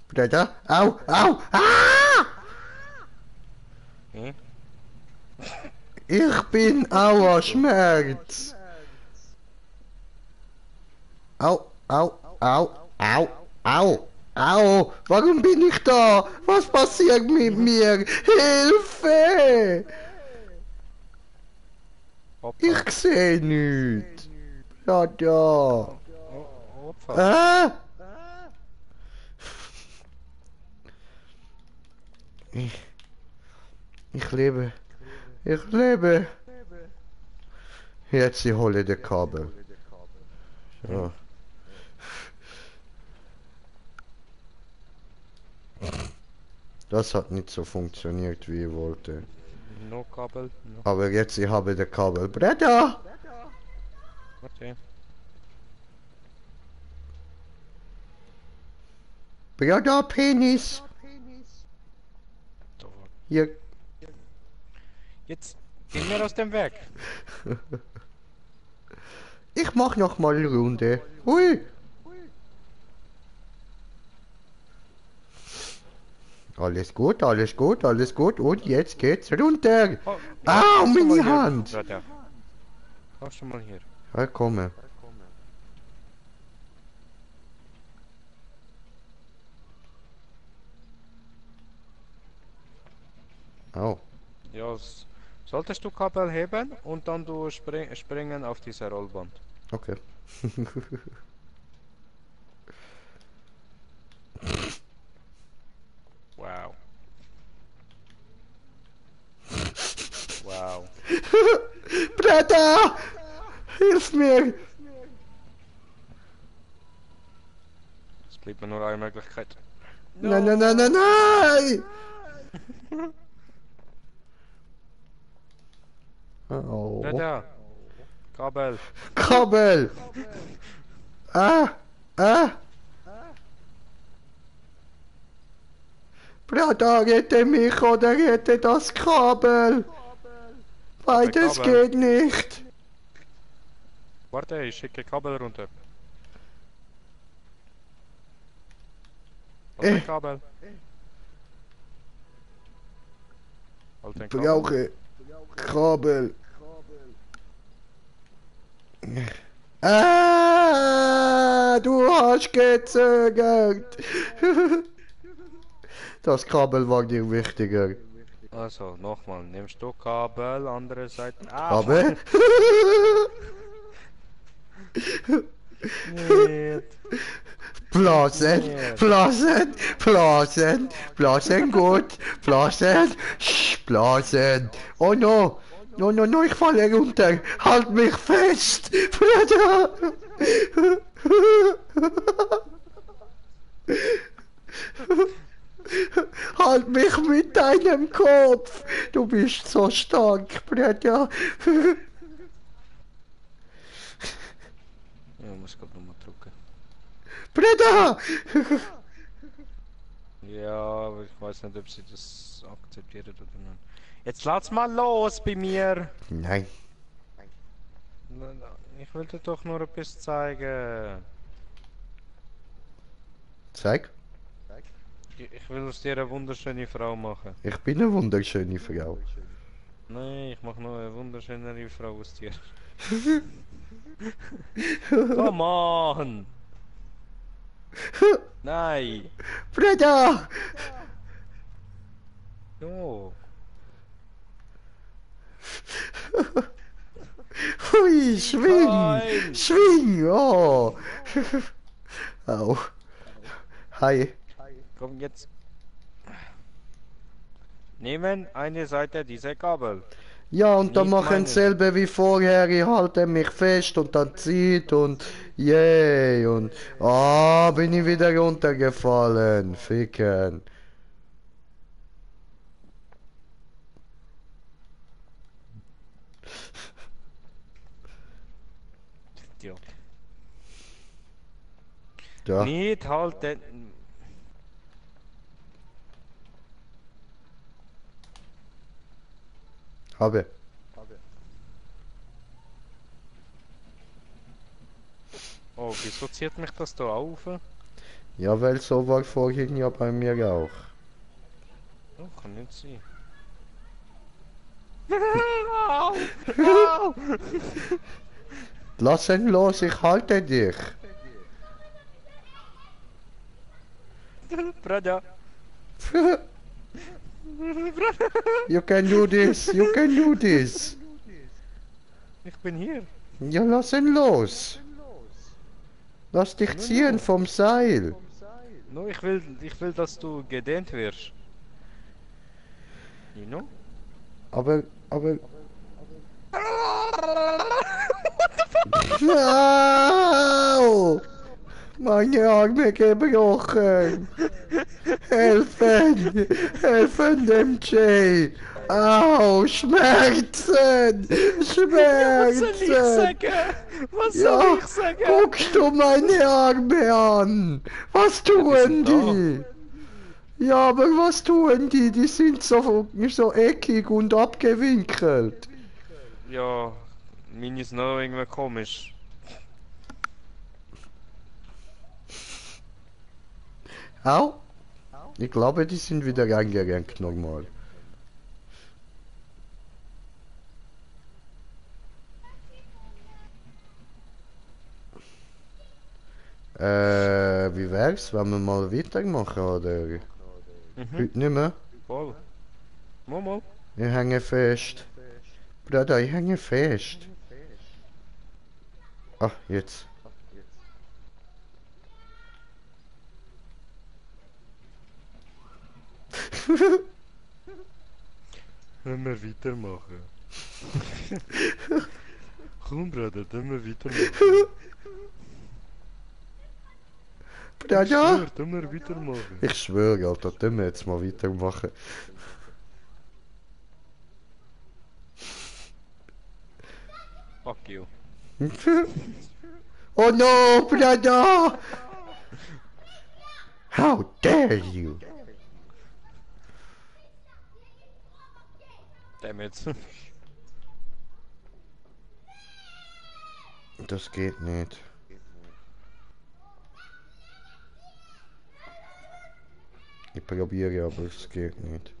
Bruder? Au! Au! Ah! Hm? Ich bin Auerschmerz. Au! Au! Au! Au! Au! Au! Warum bin ich da? Was passiert mit mir? Hilfe! Hoppa. Ich sehe nichts. Ja, da. Oh, Opfer. Ich lebe. Ich lebe. Jetzt ich hole den Kabel. So. Das hat nicht so funktioniert, wie ich wollte. No Kabel. No. Aber jetzt ich habe den Kabel. Bretter! Warte. Bretter, Penis! So. Hier. Jetzt geh mir aus dem Weg. Ich mach noch mal eine Runde. Hui! Alles gut, alles gut, alles gut. Und jetzt geht's runter. Oh, Au, kommst du mal meine hier, Hand. Bruder? Kommst du mal hier? Ja, komme. Au. Ja, solltest du Kabel heben und dann du springen auf diese Rollband. Okay. Wow. Wow. Bretter! Hilf mir! Es blieb mir nur eine Möglichkeit. Nein, nein, nein, nein, nein! Oh. Da. Kabel. Kabel! Ah! Ah! Bretter, rette mich oder rette das Kabel! Beides Kabel. geht nicht! Warte, ich schicke Kabel runter. Halt den Kabel. Halt den Kabel. Brauche Kabel. Ah, du hast gezögert. Das Kabel war dir wichtiger. Also, nochmal. Nimmst du Kabel, andere Seite. Ah, Aber Nicht. Blasen, blasen, blasen, blasen gut, blasen, blasen. Oh no, No, no, no, ich falle runter. Halt mich fest. Bruder. Halt mich mit deinem Kopf. Du bist so stark, Bruder. Ja, muss gerade nochmal drücken. Bruder. Ja, aber ich weiß nicht, ob sie das akzeptiert oder nicht. Jetzt lass mal los bei mir! Nein. Ich will dir doch nur etwas zeigen. Zeig. Ich will aus dir eine wunderschöne Frau machen. Ich bin eine wunderschöne Frau. Nein, ich mache noch eine wunderschönere Frau aus dir. Come on! Nein! Bruder. Jo! Hui, schwing. Nein! Schwing. Oh. Au. Hi. Komm jetzt! Nehmen eine Seite dieser Gabel. Ja, und dann Nicht machen meine. selber wie vorher, ich halte mich fest und dann zieht und yay und bin ich wieder runtergefallen, ficken. Idiot. Ja, Nicht halten. habe. Oh, wieso zieht mich das da auf? Ja, weil so war vorhin ja bei mir auch. Oh, kann nicht sein. Lass ihn los, ich halte dich. Bruder. You can do this, you can do this. Ich bin hier. Ja, lass ihn los. Lass dich ziehen vom Seil. No, ich will, dass du gedehnt wirst. You know? Aber. Au! Meine Arme gebrochen! Helfen! Helfen dem Jay! Au! Schmerzen! Schmerzen! Was Ja, guckst du meine Arme an? Was tun sind die? Ja, aber was tun die? Die sind so eckig und abgewinkelt. Ja, meine ist noch irgendwie komisch. Au? Ich glaube, die sind wieder reingerankt normal. Wie wär's, wenn wir mal weitermachen, oder? Heute nicht mehr? Voll. Mal. Ich hänge fest. Bruder, ich hänge fest. Ah, jetzt. Wenn wir weitermachen. Komm, Bruder, dann wir weitermachen. Bruder! Dann wir weitermachen. Ich schwöre, Alter, dann wir jetzt mal weitermachen. Fuck you. Oh no, Bruder! How dare you! Damn it. Das geht nicht. Ich probiere, aber es geht nicht.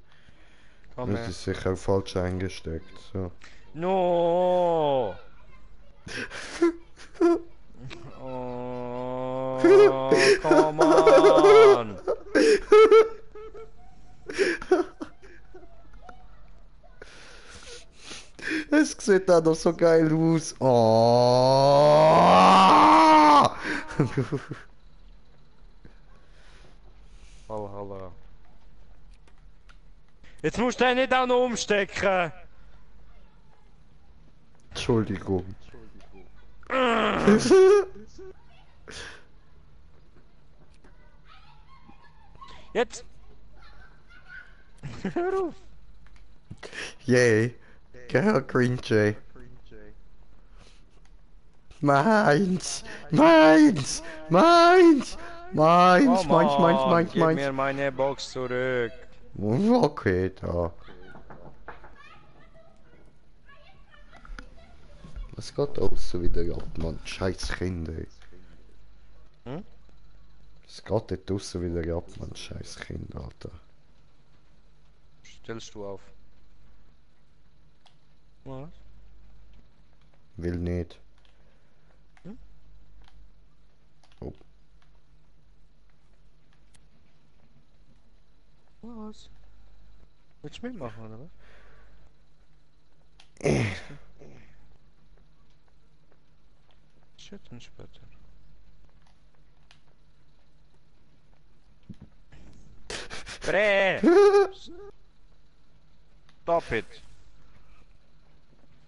Komm Das her. ist sicher falsch eingesteckt. So. No! Oh, come on! Es sieht da noch so geil aus. Oh! Valhalla. Jetzt musst du den nicht auch noch umstecken! Entschuldigung. Jetzt! Hör auf! Yay. Gell, Green Jay. Meins! Meins! Meins! Meins! Oh Meins! Meins! Mann, Meins! gib mir Meins! meine Box zurück. Okay, da. Was geht aus wieder ab, Mann? Scheiß Kinder. Hm? Es geht dort draussen wieder ab, Mann. Scheiß Kinder, Alter. Stellst du auf? Was? Will nicht. Hm? Oh. Was? Willst du mitmachen, oder was? Shit, dann später. Bre! Stop it!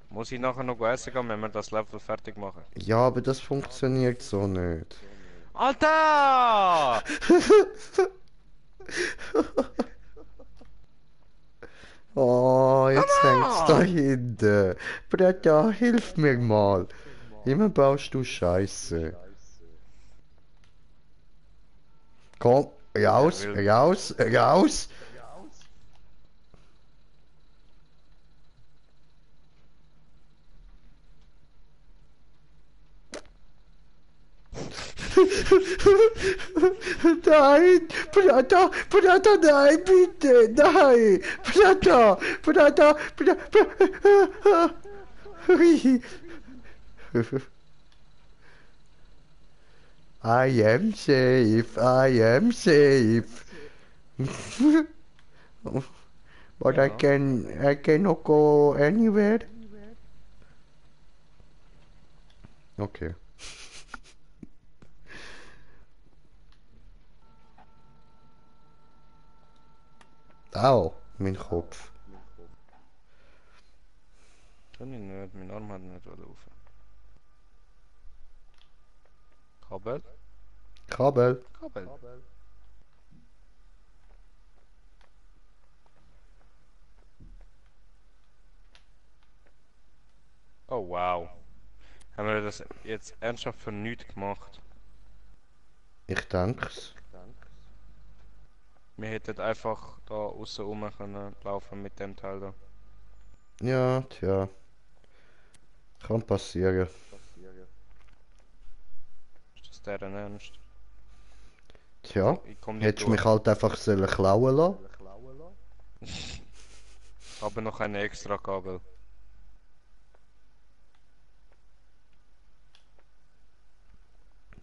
Muss ich nachher noch essen gehen, wenn wir das Level fertig machen? Ja, aber das funktioniert so nicht. Alter! Oh, jetzt hängt's da hinten. Bretta, hilf mir mal. Immer baust du Scheiße. Komm, raus, will. raus, raus. Nein, Bretta, Bretta, nein, bitte, nein, Bretta, Bretta, Bretta. I am safe, I am safe. But I cannot go anywhere. Okay. Au, mein Kopf. Kann ich nicht, mein Arm hat nicht auf. Kabel? Kabel. Kabel. Oh wow. Haben wir das jetzt ernsthaft für nichts gemacht? Ich denk's. Wir hätten einfach da außen rum können laufen mit dem Teil da. Ja, tja. Kann passieren. Ist das deren Ernst? Tja. Ich komm nicht Hättest du mich durch. halt einfach sollen klauen lassen. Aber noch ein extra Kabel.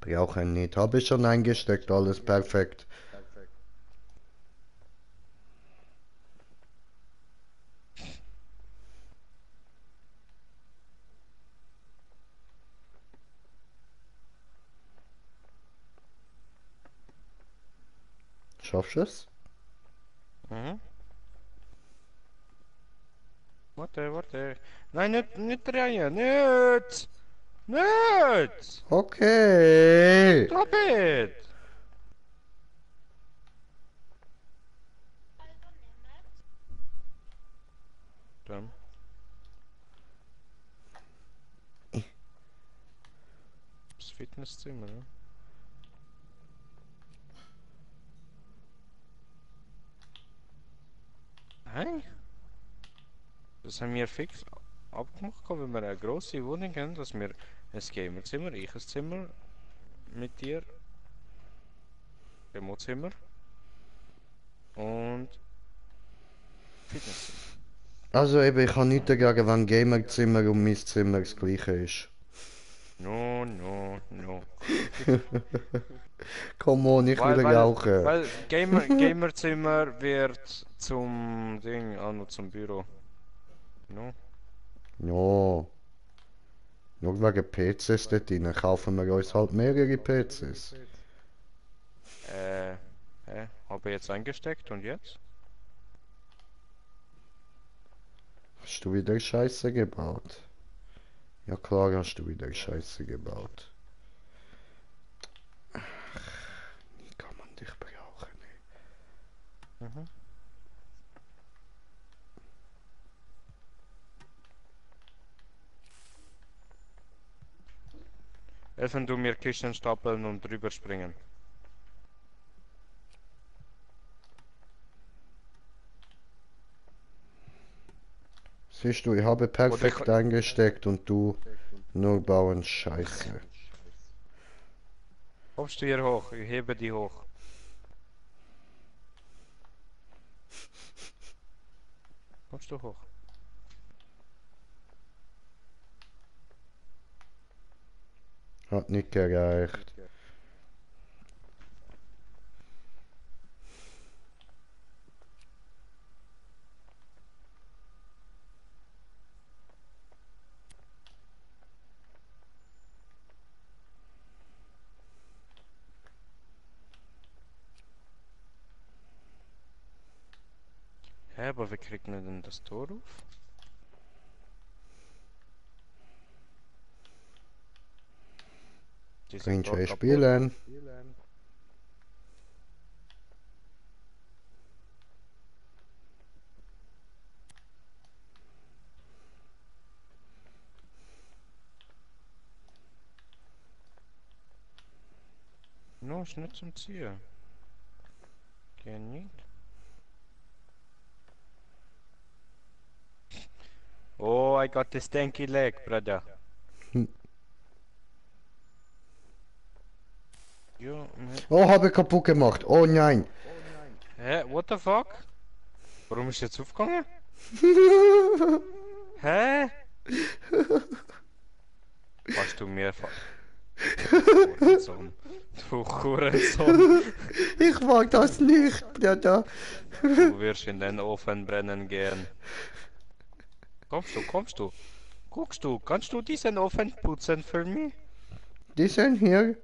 Brauche ich nicht. Habe ich schon eingesteckt, alles perfekt. Schaffst du es? Mhm. Warte, warte. Nein, nicht drehen, nicht! Nicht! Okay. Stop it! Also nehmt. Dann. Das Fitnesszimmer, ne? Nein? Das haben wir fix abgemacht, wenn wir eine grosse Wohnung haben, dass wir ein Gamerzimmer, ich ein Zimmer mit dir, Remote-Zimmer und Fitnesszimmer. Also eben, ich habe nichts dagegen, wenn Gamerzimmer und mein Zimmer das gleiche ist. No, no, no. Come on, ich will rauchen. Weil Gamerzimmer wird zum Ding, noch zum Büro. No? Ja. Nur wegen PCs dort drin kaufen wir uns halt mehrere PCs. Habe jetzt eingesteckt und jetzt? Hast du wieder Scheiße gebaut? Ja klar hast du wieder Scheiße gebaut. Wie kann man dich brauchen? Mhm. Helfen du mir Kisten stapeln und drüber springen. Siehst du, ich habe perfekt eingesteckt und du nur bauen Scheiße. Kommst du hier hoch? Ich hebe die hoch. Kommst du hoch? Hat nicht gereicht. Hä, aber wie kriegt man denn das Tor auf? Dieses Kannst Tor du kaputt? spielen? No, ist nicht zum Ziehen. Geh nicht. Oh, I got the stanky leg, brother. Hm. Jo, Oh, habe ich kaputt gemacht. Oh nein. hä, what the fuck? Warum ist jetzt aufgegangen? Hä? Machst du mir Hurensohn. Du Hurensohn. Ich mag das nicht, Bruder. Du wirst in den Ofen brennen gehen. Kommst du, kommst du? Guckst du, kannst du diesen Ofen putzen für mich? Diesen hier,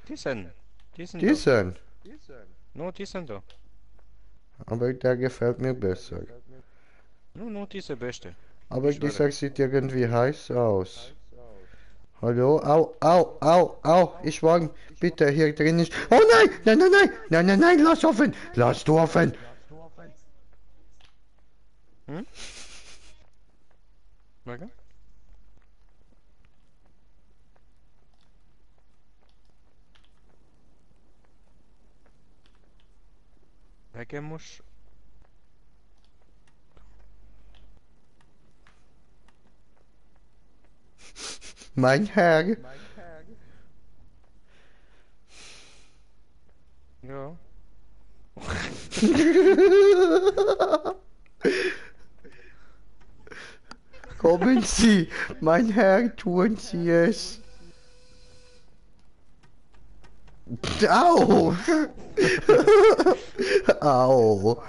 Diesen. Diesen da. diesen. Nur diesen da. Aber der gefällt mir besser. Nur diese beste. Aber Ich schwöre. dieser sieht irgendwie heiß aus. Hallo? Au, au, au, au. Ich war bitte hier drin ist. Oh nein! Nein, nein, nein! Nein, nein, nein! Lass offen! Lass du offen! Hm? Wege? Wege muss. Mein Herr! Ja. Kommen Sie! Mein Herr, tun Sie es! Au! Au!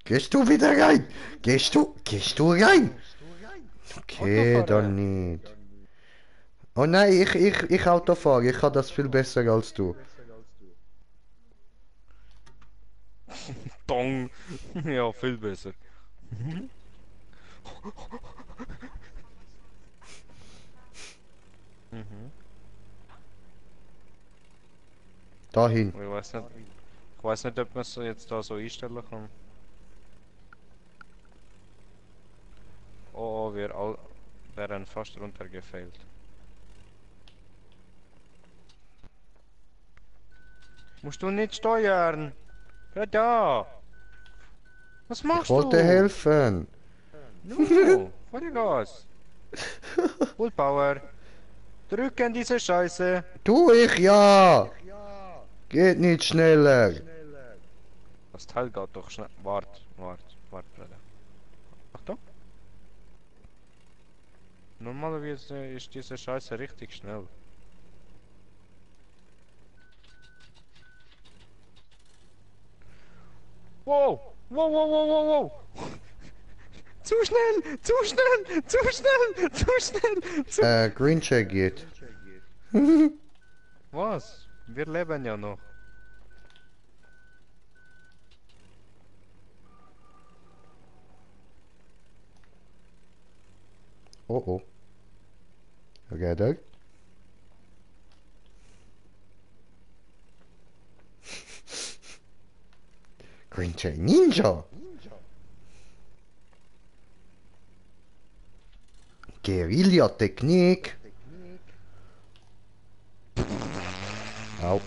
Gehst du wieder rein? Gehst du rein? Okay, dann nicht. Oh nein, ich Auto fahre. Ich kann das viel besser als du. Dong. Ja, viel besser. Mhm. Dahin. Ich weiß nicht, ob man es jetzt da so einstellen kann. Oh, wir all wären fast runtergefällt. Musst du nicht steuern? Ja, da! Was machst Ich wollte du? helfen. No, Vollgas! Full Drücken diese Scheiße! Tu ich ja. Geht nicht schneller. Das Teil geht doch schnell. Wart, Bruder. Achtung! Normalerweise ist diese Scheiße richtig schnell. Wow! Wow, wow, wow, wow, wow! Zu schnell! Zu schnell! Zu schnell! Zu schnell! Zu Green Check geht. Was? Wir leben ja noch. Oh oh. Räder. Green Chain Ninja. Guerilla-Technik. Au.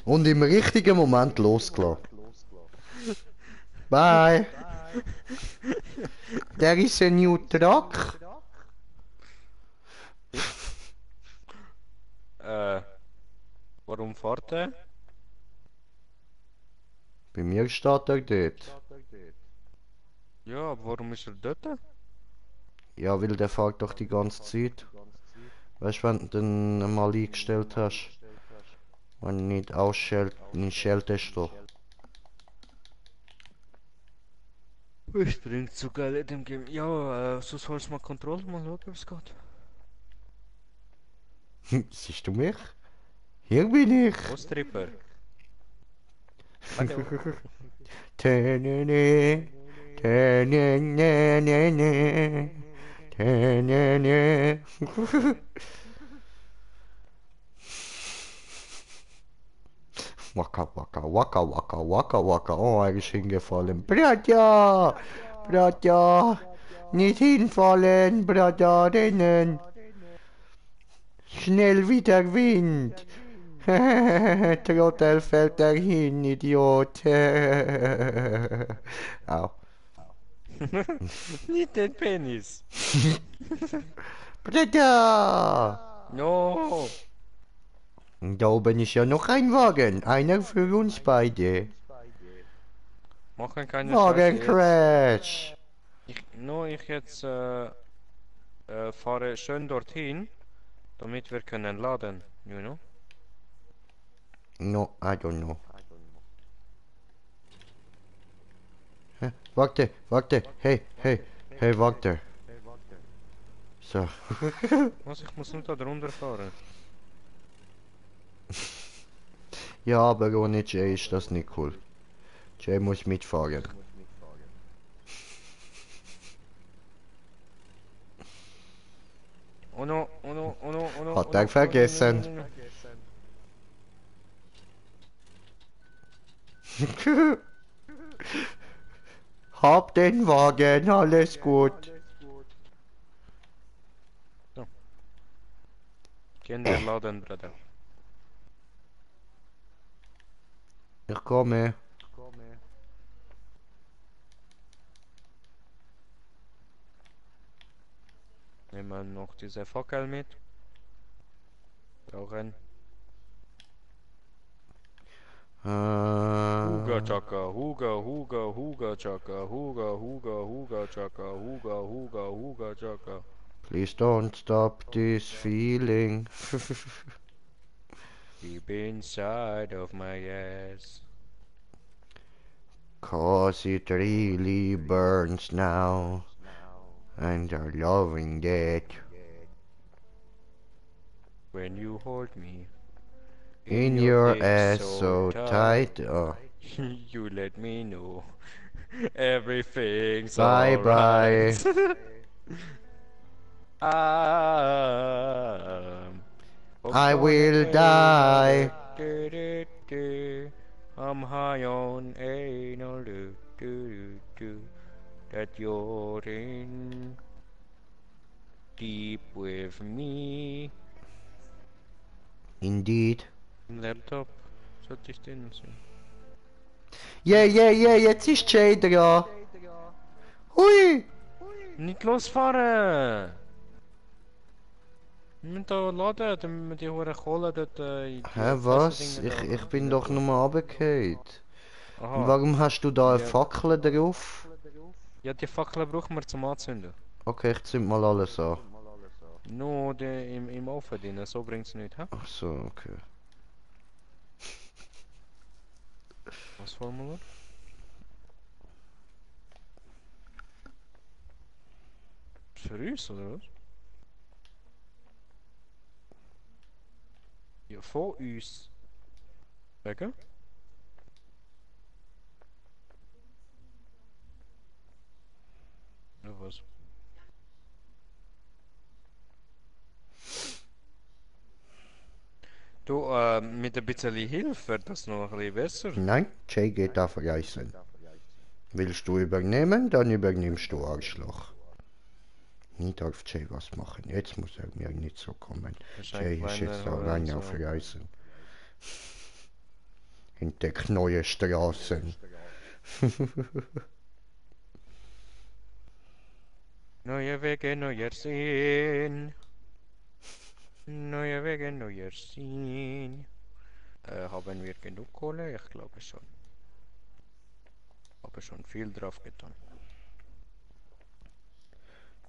Und im richtigen Moment losgelassen. Bye. There is a new truck. Warum fährt er? Bei mir steht er dort. Ja, aber warum ist er dort? Ja, weil der fährt doch die ganze Zeit. Weißt du, wenn du den mal eingestellt hast. Wenn du nicht nicht schaltest doch. Ich bringt so geil in dem Game. Ja, sonst holst du mal Kontrolle, mal schauen, ob es geht. Siehst du mich? Hier bin ich. Wo ist Tripper? Hallo. Tänene, tänene, tänene. Waka waka waka waka waka waka. Oh, er ist hingefallen. Bratja! Bratja! Nicht hinfallen, Bratja, rennen! Schnell wie der Wind! Trottel fällt er hin, Idiot! Au. Nicht den Penis. Bratja! No. Da oben ist ja noch ein Wagen. Einer für uns beide. Machen keine Wagen Scheiße Crash! jetzt. Ich jetzt fahre schön dorthin, damit wir können laden, you know? No, I don't know. Hä? Warte, warte, hey, hey, hey, warte. So. Was, ich muss nur da drunter fahren. Ja, aber ohne Jay ist das nicht cool. Jay muss mitfahren. Oh no, oh no, oh no, oh no. Hat oh er no, vergessen. oh no, oh no. Hab den Wagen, alles gut. Gehen wir laden, Bruder. Ich komme. Nehmen wir noch diese Fackel mit. Brauchen. Huga Chaka, Huga, Huga, Huga Chaka, Huga, Huga, Huga Chaka, Huga, Huga, Huga Chaka. Please don't stop this feeling. Deep inside of my ass. 'Cause it really burns now. And you're loving it. When you hold me In your lips ass so tight. Oh. You let me know everything's Bye bye. alright. I will die. I'm high on anal that you're in deep with me. Indeed. Laptop sollte ich den sehen. Yeah, yeah, yeah, jetzt ist Jay dran. Hui! Nicht losfahren! Wir müssen da laden, damit wir die hohe Kohle dort Hä, was? Ich bin doch nur mal runtergefallen. Und Aha. warum hast du da eine Ja. Fackel drauf? Ja, die Fackel brauchen wir zum Anzünden. Okay, ich zünd mal alles an. Nur im Ofen drin, so bringt's nicht, hä? Ach so, okay. Was Formular? Für uns, oder was? Ja, von uns. Wegen? was. Du, mit ein bisschen Hilfe wird das noch ein bisschen besser. Nein, Jay geht da vergessen. Willst du übernehmen, dann übernimmst du, Arschloch. Nie darf Jay was machen. Jetzt muss er mir nicht so kommen. Jay ist jetzt allein auf Reisen. Entdeckt neue Straßen. Neue Wege, neuer Sinn. Neue Wege, neuer Sinn. Haben wir genug Kohle? Ich glaube schon. Habe schon viel drauf getan.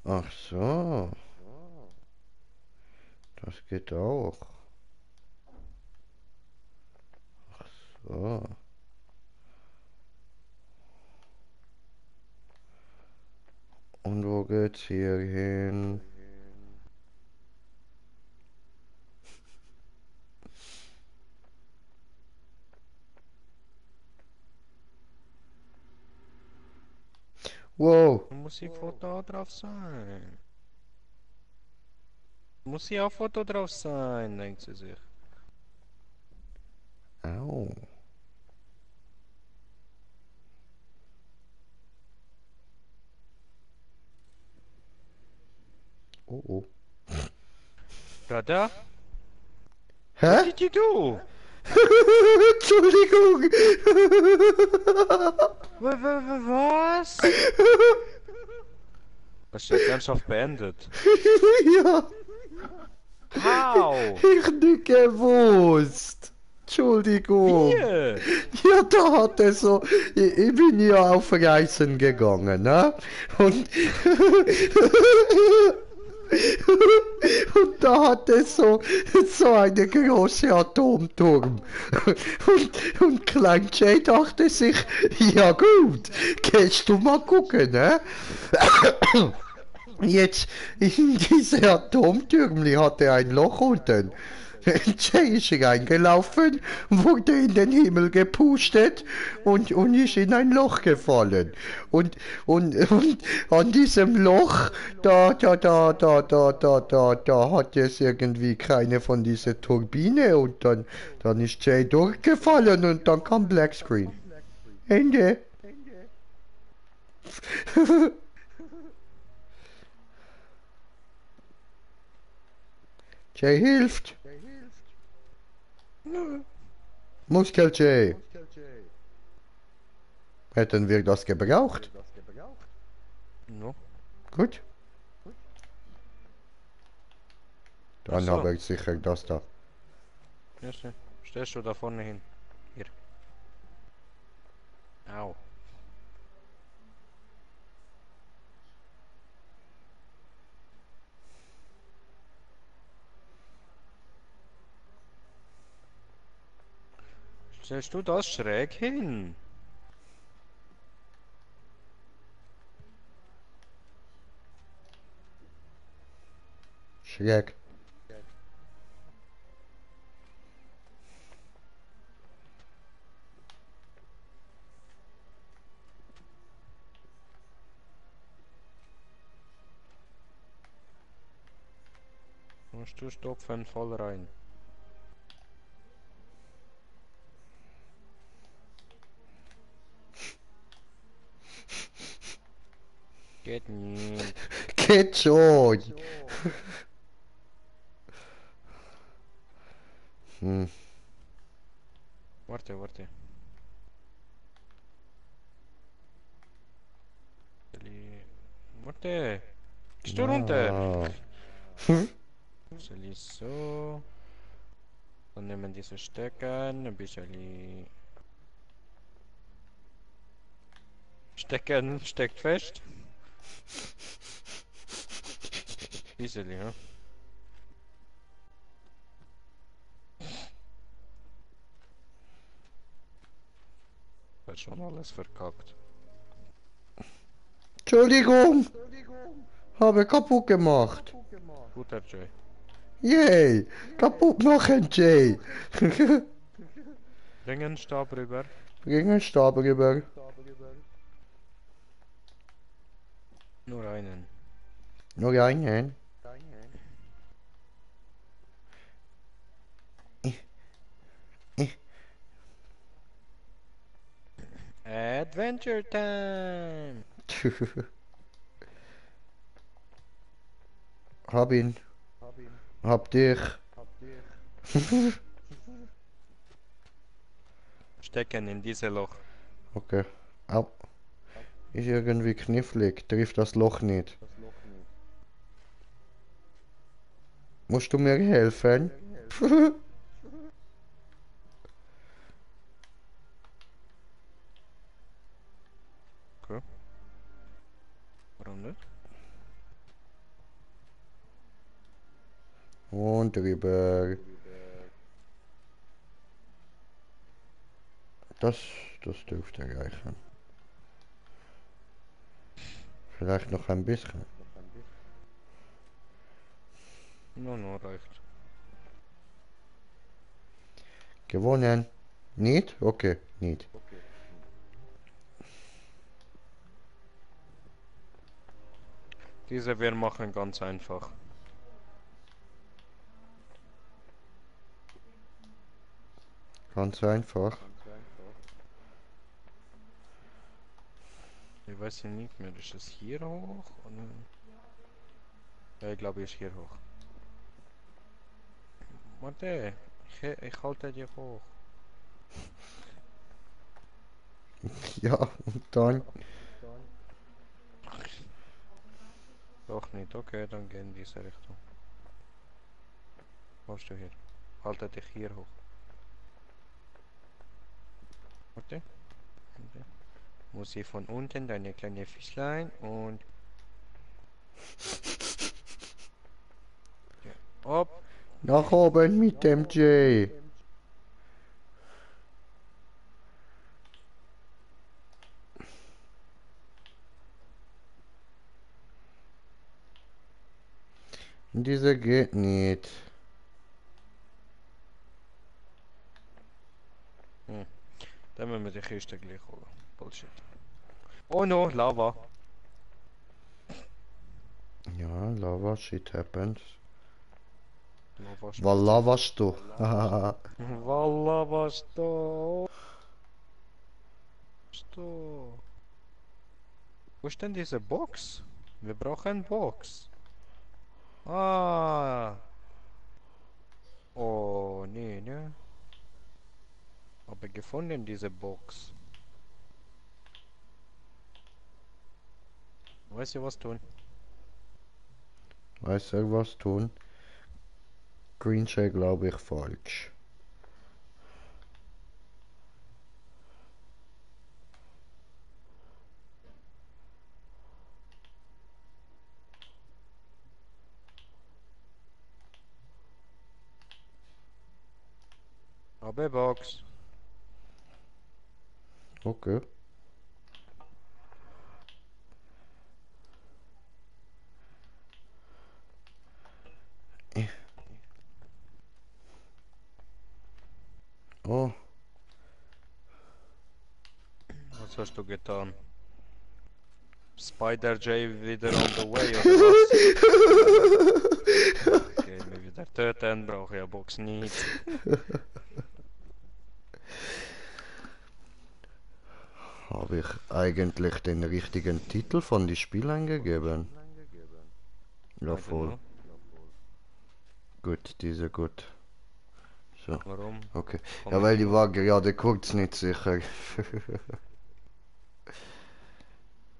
Ach so. Das geht auch. Ach so. Und wo geht's hier hin? Wow. Muss ich Foto drauf sein? Muss hier auch Foto drauf sein, denkt sie sich. Au. Oh oh. Brother, Hä? what did you do? Entschuldigung. Was? Hast du jetzt ernsthaft beendet? Ja, How? ich nicht gewusst. Entschuldigung. Hier? Ja, da hat er so, ich bin ja auf Reisen gegangen, ne? Und, und da hat er so eine große Atomturm. Und Klein Jay dachte sich, ja gut, gehst du mal gucken, ne? Jetzt, in diese Atomtürmli hatte ein Loch unten. Jay ist reingelaufen, wurde in den Himmel gepustet und ist in ein Loch gefallen. Und an diesem Loch, da hat es irgendwie keine von dieser Turbine und dann ist Jay durchgefallen und dann kam Blackscreen. Ende. Jay hilft. Muskel Jay. Hätten wir das gebraucht? No. Gut. Dann Ach so. habe ich sicher das da. Ja, stellst du da vorne hin. Hier. Au. Stellst du das schräg hin? Schräg. Musst du stopfen voll rein. Geht nicht. Geht schon. Hm. Warte. Warte. Gehst du runter? Ah. So. Dann nehmen diese Stecker, ein bisschen. Stecken steckt fest. Bisschen, ja. Hat schon alles verkackt. Entschuldigung. Habe kaputt gemacht. Guter Jay. Yay. Kaputt machen, Jay. Bring einen Stab rüber. Bring einen Stab rüber. Nur einen. Nur einen. Adventure Time! Hab ihn. Hab dich. Stecken in diese Loch. Okay. Au. Ist irgendwie knifflig. Trifft das Loch nicht. Musst du mir helfen? Okay. Warum nicht? Und drüber. Das, das dürfte reichen. Vielleicht noch ein bisschen. No, reicht. Gewonnen. Nicht? Okay, nicht. Diese wir machen ganz einfach. Ganz einfach. Ich weiß ja nicht mehr, ist es hier hoch? Oder? Ja, ich glaube, ist hier hoch. Warte, ich halte die hoch. Ja, und dann. Doch nicht, okay, dann gehen in diese Richtung. Wo bist du hier? Halte dich hier hoch. Warte. Warte. Muss ich von unten deine kleine Fischlein und... Ja. Hopp. Nach oben mit dem J. Diese geht nicht. Dann müssen wir die Kiste gleich holen. Bullshit. Oh no, Lava. Ja, Lava, shit happens. Lava Wallah, was du? Walla, was da? Sto. Wo ist denn diese Box? Wir brauchen Box. Ah. Oh, nee, ne? Aber gefunden diese Box. Weißt du was tun? Weiß er was tun? Green Shell glaube ich falsch. Aber Box. Okay. Oh, Was hast du getan? Spider J wieder on the way oder was? Gehen wir wieder töten, brauche ja Box nicht. habe ich eigentlich den richtigen Titel von die Spiel eingegeben? Ja, I don't voll. know. Gut, diese gut. So, Warum? okay. Komm Ja, mit weil die mir. war gerade kurz nicht sicher.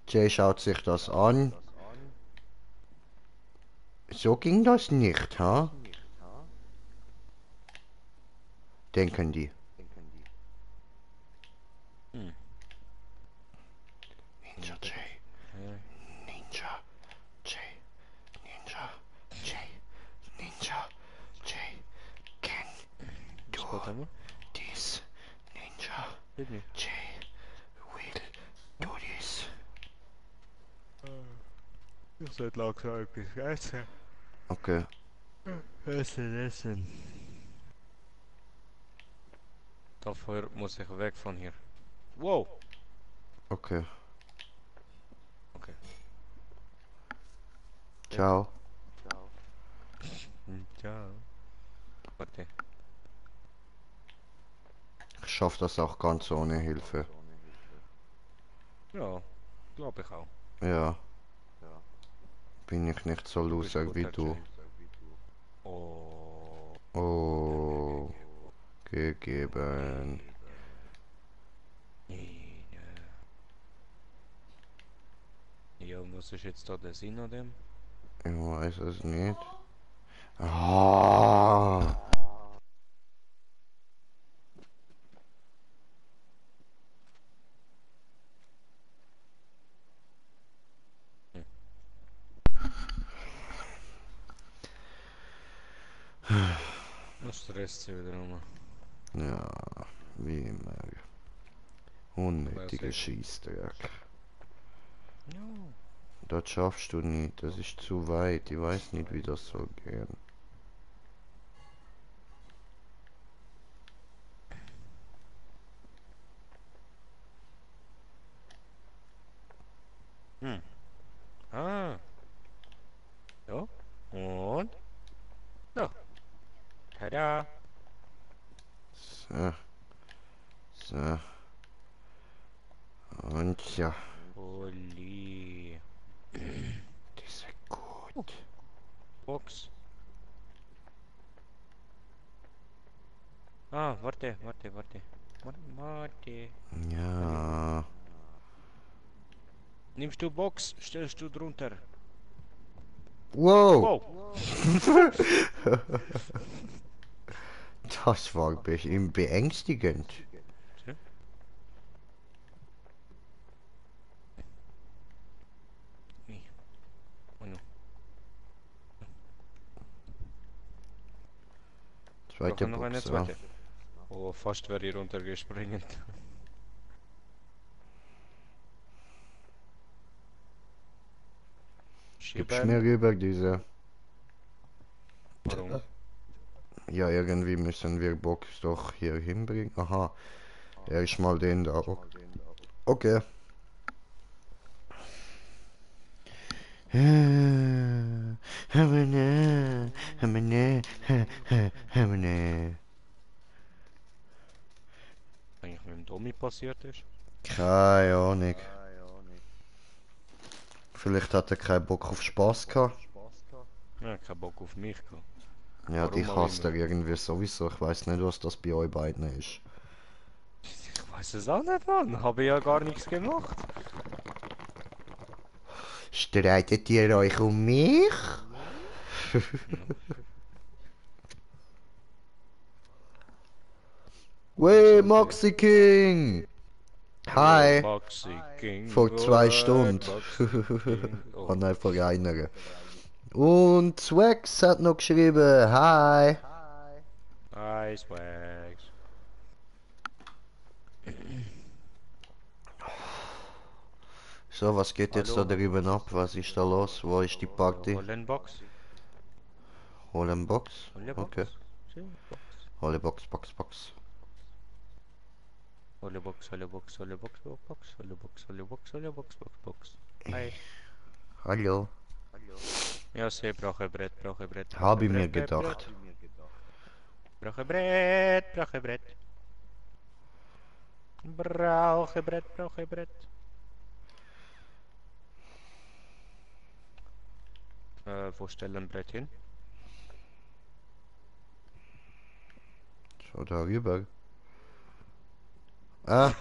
Jay schaut sich das an. So ging das nicht, ha? Denken die. Hm. Ninja Jay. Ja. Ninja Jay. Ninja Jay. Ninja Jay. Can do Steht da nur? this. Ninja Steht nicht. Jay will do this. Ich sollte langsam etwas essen. Okay. Essen. Dafür muss ich weg von hier. Wow. Okay. Okay. Ciao. Ciao. Warte. Ich schaff das auch ganz ohne Hilfe. Ja, glaube ich auch. Ja. Bin ich nicht so Du bist loser wie guter du. Jay. Oh. Oh, gegeben. Ja, und was ist jetzt da der Sinn an dem? Ich weiß es nicht. Ah. Das stresst sie wieder rum. Ja, wie immer. Aber Unnötiger sehr gut. Scheißdreck. Ja. Das schaffst du nicht, das ist zu weit. Ich weiß nicht, wie das soll gehen. Hm. Ah. Ja. Und? Ja. Tada. So, so. Und ja, Holy. das ist gut. Box. Ah, warte. Warte. Ja. Nimmst du Box, stellst du drunter. Wow, Wow. das war beängstigend. Nee. Oh no. Zweite Brauchen noch eine Box, ja. zweite. Oh, fast wäre ich runtergesprungen. Gib's mir rüber diese. Warum? Ja, irgendwie müssen wir Box doch hier hinbringen. Aha, er ist mal den da. Okay. Hamene, hamene, hamene. Eigentlich mit dem Domi passiert ist? Keine Ahnung. Vielleicht hat er keinen Bock auf Spaß gehabt. Ja, kein Bock auf mich gehabt. Ja, Warum dich auch hasst er immer. irgendwie sowieso. Ich weiß nicht, was das bei euch beiden ist. Ich weiß es auch nicht, Mann. Habe ja gar nichts gemacht. Streitet ihr euch um mich? Wey, Moxie King! Hi! Maxi King. Vor 2 alright, Stunden. Maxi King. Oh Oh. nein, vor einer. Und Swax hat noch geschrieben, hi! Hi, Swags. So, was geht jetzt da Hallo. drüben ab? Was ist da los? Wo ist die Party? Hollenbox. Holen Box? Hollebox. Okay. Box. Hole Box, Box, Box. Hollebox, Hollebox, Hollebox, Box, Hollebox, Hollebox, Hollebox, Box. Hi. Hallo. Ja, sie brauche Brett, brauche Brett. Hab ich mir Brett. gedacht. Brauche Brett, brauche Brett. Brauche Brett, brauche Brett. Wo stellen Brett hin? So, darüber. Ah.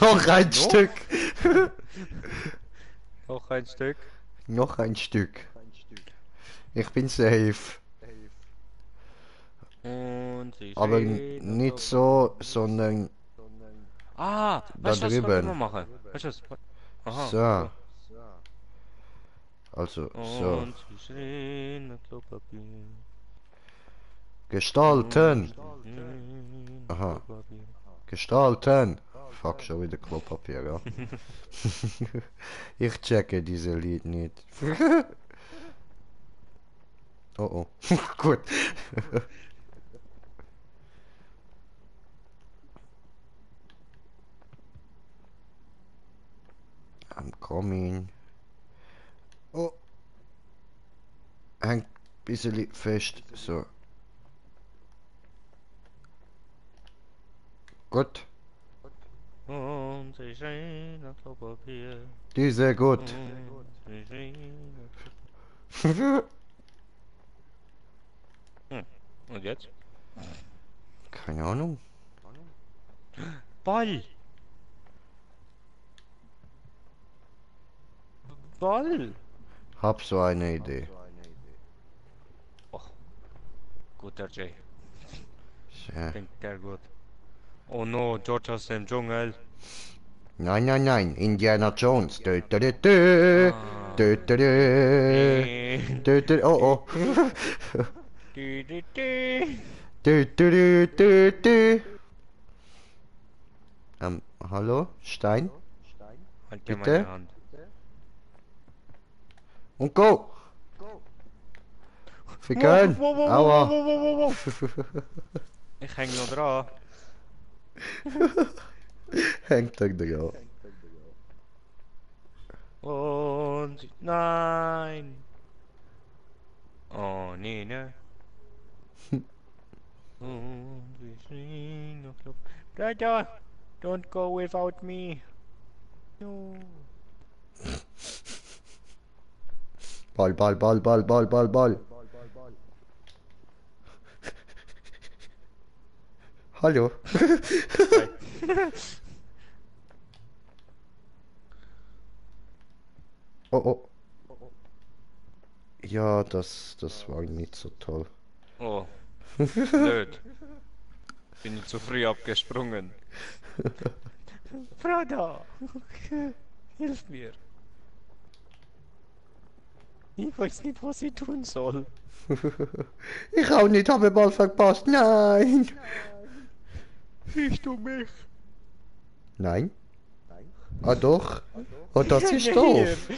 Noch ein Noch? Stück. Noch ein Stück. Noch ein Stück. Ich bin safe. Und sie Aber steht und nicht so, sondern Ah, da weißt du was, können wir drüben. machen? Weißt du was? Aha, So. Also, so. so. Und sie stehen mit Klopapier. Gestalten. Mit Aha. Klopapier. Gestalten. Fuck, schon wieder Klopapier, ja. Ich checke diese Lied nicht. Oh oh. Gut. I'm coming. Oh. bisschen fest. So. Gut. Und sie stehen auf Klopapier. Die ist sehr gut. Sie stehen auf Und jetzt? Keine Ahnung. Ball! Ball! Hab so eine Idee. Guter Jay. So. Denkt der gut. Oh no, George aus dem Dschungel. Nein, nein, nein. Indiana Jones. Dö, dö, dö, dö. Dö, dö, dö. Dö, dö. Oh, oh. Du, du, du. Dö, dö, dö, dö, dö. Hallo? Stein? Halt dir Bitte? meine Hand. Und go! Ficken! Aua! wow. Ich häng noch dran. Hängt euch da. Und nein. Oh nee, ne? Und wir stehen auf Klopf. Brother, don't go without me. No. Ball, Ball, Ball, Ball, Ball, Ball, Ball. Hallo? Oh, oh. Ja, das war nicht so toll. Oh, blöd. Bin ich zu früh abgesprungen. Brother, hilf mir. Ich weiß nicht, was ich tun soll. Ich auch nicht, habe Ball verpasst. Nein! Siehst du mich? Nein? Ah doch? Oh, das ist Ja, doof.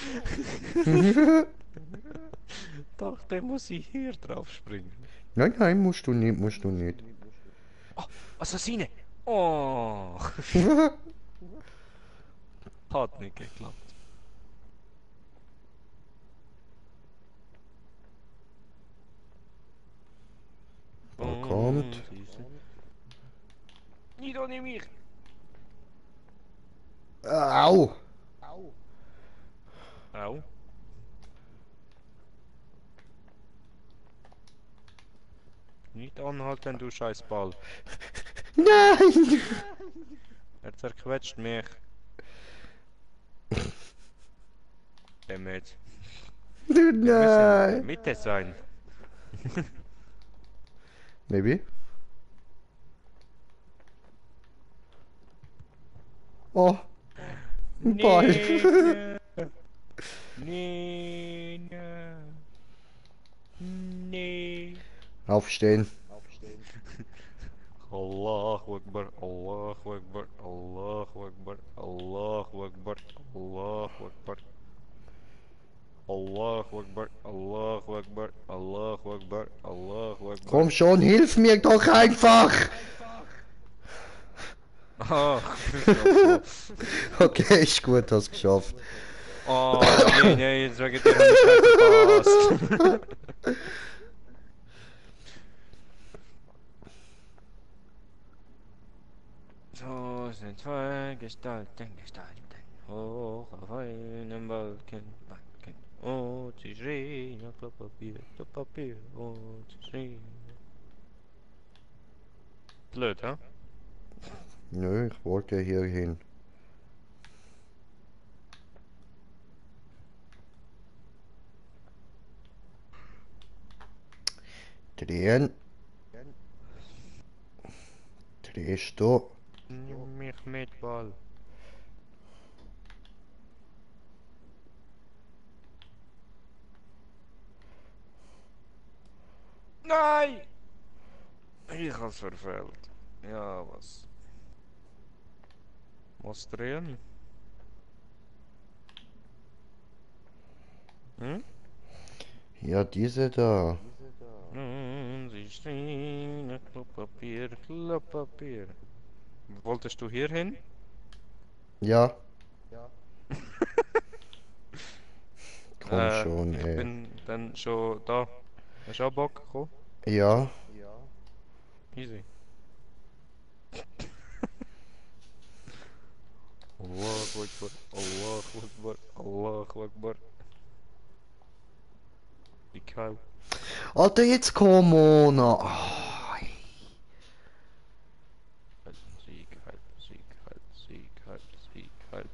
Dachte, muss ich hier drauf springen. Nein, nein, musst du nicht, musst du nicht. Oh, Assassine! Oh, hat nicht geklappt. Ball kommt. Nieder nimm mich! Au! Au. Nicht anhalten, du Scheißball. Nein! Er zerquetscht mich. Damit. Du, Wir müssen in der nein! Mitte sein. Maybe? Oh! Ein Ball! Nee, nee. Nee. Aufstehen. Allahu Akbar, Allahu Akbar, Allahu Akbar, Allahu Akbar, Allahu Akbar. Allahu Akbar, Allahu Akbar, Allahu Akbar, Allahu Akbar. Komm schon, hilf mir doch einfach! Ah, Okay, ist gut, hast geschafft. oh, nee, nee, jetzt wegen dir hab ich nicht verpasst. So sind zwei Gestalten hoch auf einem Balken. Und sie schreien auf Klopapier, und sie schreien. Blöd, hä? Nö, ich wollte hier hin. Drehen. Drehst du? Nimm mich mit, Ball. Nein! Ich hab's verfehlt. Ja, was? Was drehen? Hm? Ja, diese da. Und sie stehen, Klopapier, Klopapier. Wolltest du hier hin? Ja. Komm schon, Ich ey. bin dann schon da. Hast du auch Bock? Komm. Ja. Easy. Allahu Akbar. Allahu Akbar. Allahu Akbar. Ich hau. Alter, jetzt komm on. Ah, Sieg, halt, Sieg, halt, Sieg, halt, Sieg, halt.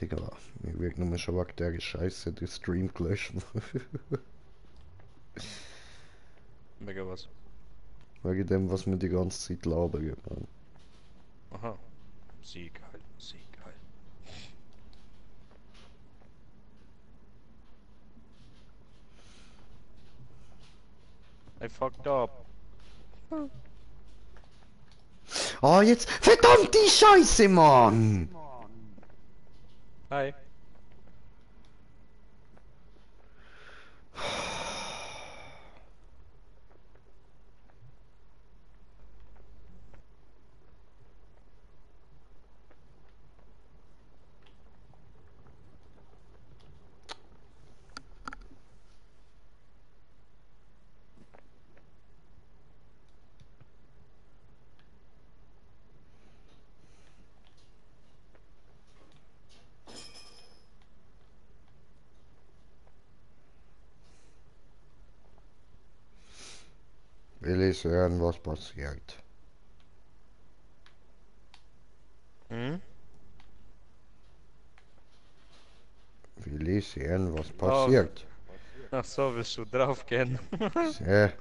Digga, mir wirkt nur schon weg der Scheiße, der Stream gelöscht. Mega was. Wegen dem, was wir die ganze Zeit labern. Man. Aha. Sieg, halt, Sieg, halt. I fucked up. Ah, jetzt. Verdammte Scheiße, Mann! Hi. Will ich hören, was passiert. Hm? Will ich hören, was Oh. passiert. Ach so, willst du drauf gehen? Sehr.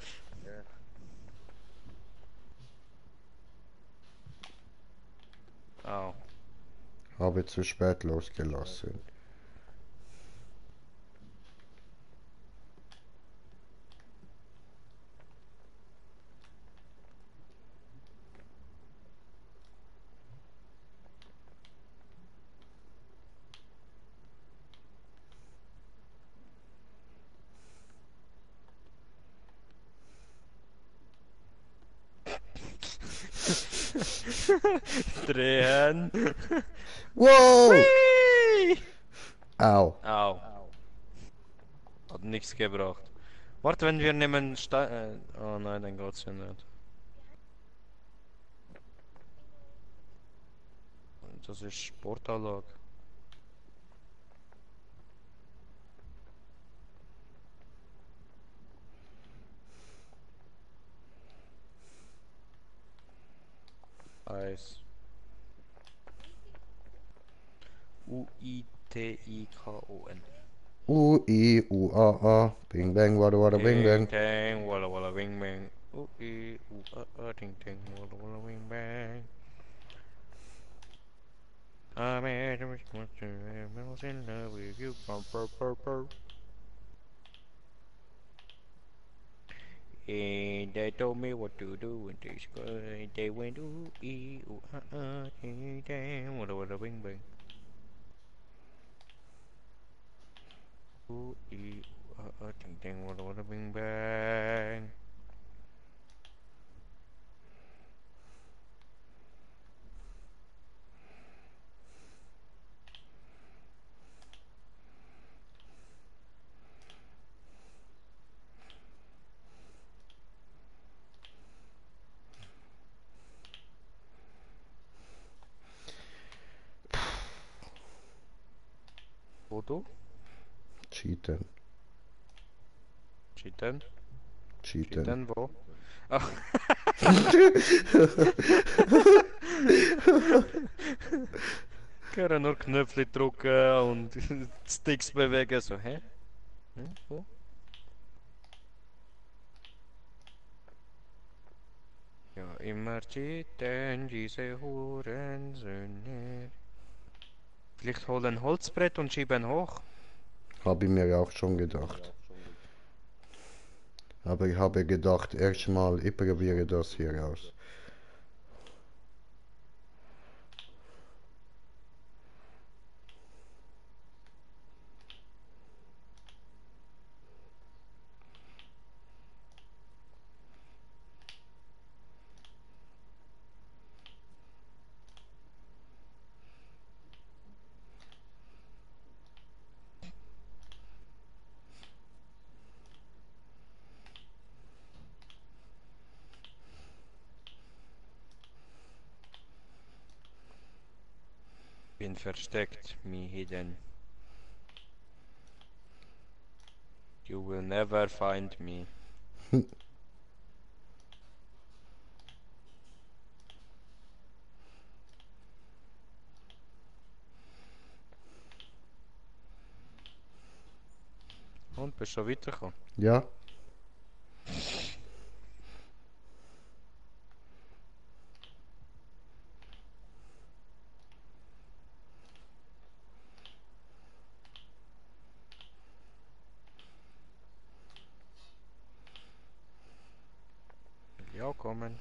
Au. Habe zu spät losgelassen. Drehen. Wow! Whee! Au. Au. Hat nichts gebracht. Warte, wenn wir nehmen oh nein, dann geht's ja nicht. Das ist Sportanlage. Eis. Uitikon. U-I-U-A-A. Bing bang, wada wada bing Ting bang. tang, walla walla wing bang. Ting ting, walla walla wing bang. I made a much I was in love with you. Pur, pur, pur. And they told me what to do and they went ooh ee ooh ting tang, walla walla wing bang. Ooh ee ooh ting tang, walla walla wing bang. Foto? Cheaten. Cheaten? Cheaten. Cheaten wo? Ach. Können nur Knöpfe drücken und Sticks bewegen, so, hä? Hm? Wo? Ja, immer cheaten, diese Hurensöhne. Vielleicht holen ein Holzbrett und schieben hoch. Habe ich mir auch schon gedacht. Aber ich habe gedacht, erstmal, ich probiere das hier aus. bin versteckt, me hidden. You will never find me. Und bist schon weitergekommen? Ja. Ja, kommen.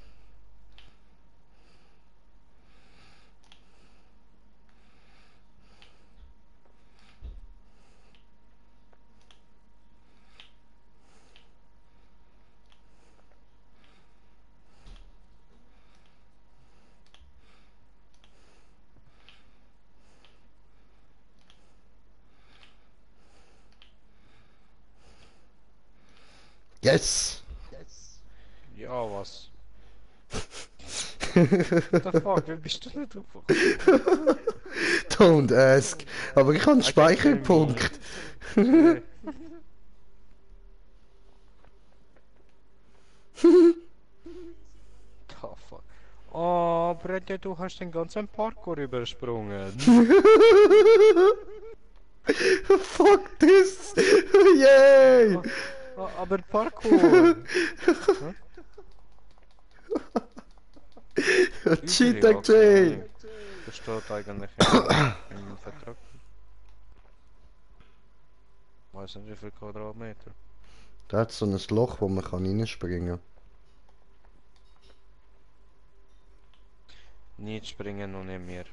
Yes! Ja, was? What the fuck, wie bist du nicht drauf? Don't ask. Aber ich habe einen Speicherpunkt. Äh, the fuck. Oh, Bredja, du hast den ganzen Parkour übersprungen. Fuck this! Yay! Aber Parkour! Cheetah Jay! Das steht eigentlich im Vertrag. Weiß nicht wie viel Quadratmeter. Da hat so ein Loch, wo man reinspringen kann. Nicht springen und nicht mehr.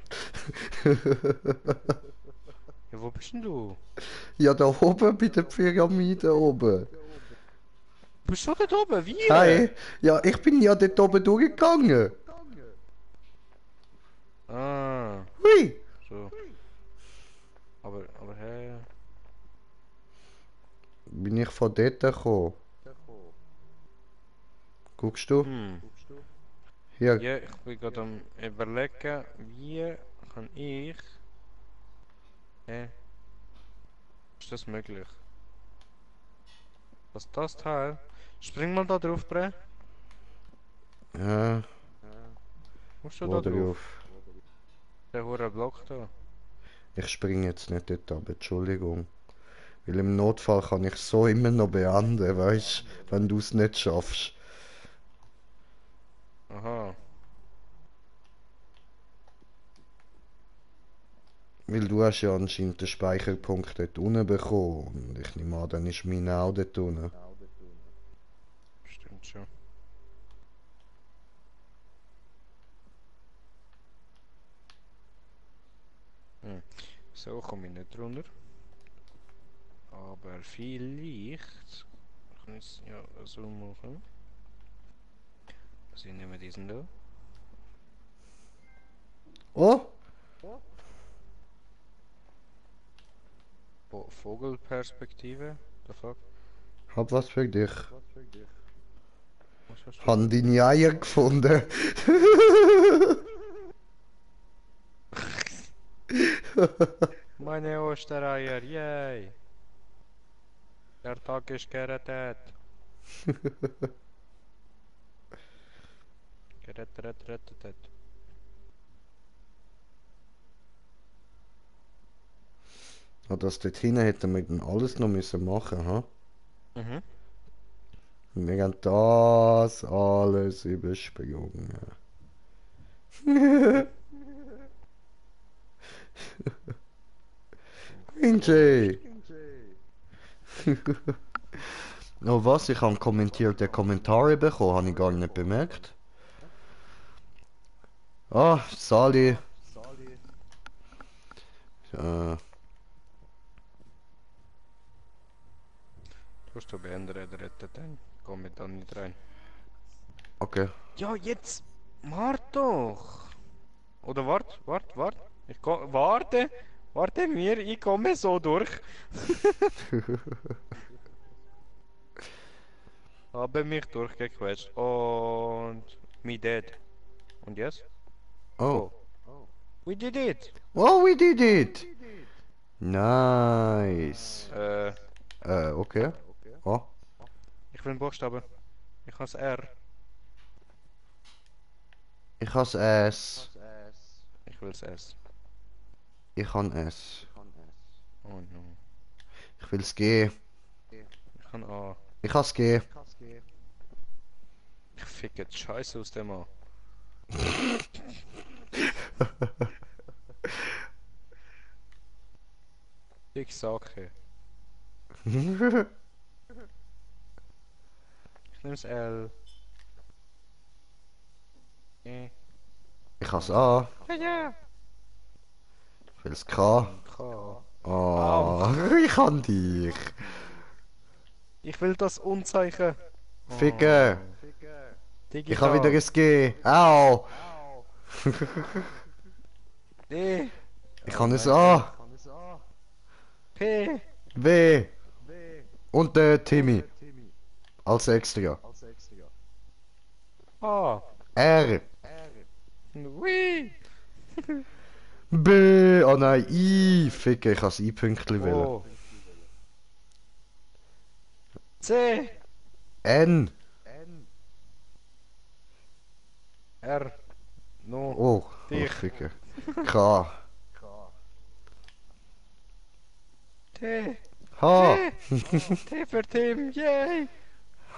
Ja, wo bist denn du? Ja, da oben bei der Pyramide oben. Bist du dort oben? Wie? Hi! Ja, ich bin ja dort oben durchgegangen. Ah, Hui! so. Aber hä? Bin ich von dort gekommen? Guckst du? Hm. Hier. Ja, ich bin gerade am überlegen, wie kann ich... Hä? Ist das möglich? Was ist das Teil? Spring mal da drauf, Bre. Ja, Musst du wo da drauf? drauf? Der hure Block da. Ich springe jetzt nicht dort ab, Entschuldigung. Weil im Notfall kann ich so immer noch beenden, weißt du, wenn du es nicht schaffst. Aha. Weil du hast ja anscheinend den Speicherpunkt dort unten bekommen. Und ich nehme an, dann ist meine auch dort unten. Stimmt schon. Hm. So komme ich nicht runter. Aber vielleicht kann ich es ja so machen. Also ich nehme diesen da. Oh! Vogelperspektive. The fuck? Hab was für dich. Was hast du? Han deine Eier gefunden. Meine Ostereier, yay! Der Tag ist gerettet. Gerettet. Und das dort hinten hätten wir dann alles noch müssen machen, ha? Mhm. Wir haben das alles übersprungen. Injay! Oh was, ich habe kommentierte Kommentare bekommen, habe ich gar nicht bemerkt. Ah, Sali. Tust du beenden, rettet dann. Komm mit dann nicht rein. Okay. Ja, jetzt! Wart doch! Oder wart. Ich warte mir, ich komme so durch. Habe mich durchgequetscht und me dead. Und jetzt? Oh, We did it! Oh, we did it! Nice. Okay. Oh, Ich will einen Buchstaben. Ich habe das R. ich has S. Ich will das S. Ich han S. Oh no. Ich will's G. Ich kann A. Ich has G. Ich fick jetzt Scheiße aus dem A. Ich sage. Ich nehm's L. Ich has A. Ja. Ich will's K. K. Oh, ich han dich. Ich will das Unzeichen. Ficke. Digital. Ich hab wieder ein G. Au. D. Ich han ein A. P. W. Und Timmy. Als extra. A. R. Wii. B. Oh nein, I. Ficke, ich has I-Pünktli wählen. O. C. N. R. No. Oh, Dich. Ficke. K. T. H. T für Tim. Yay.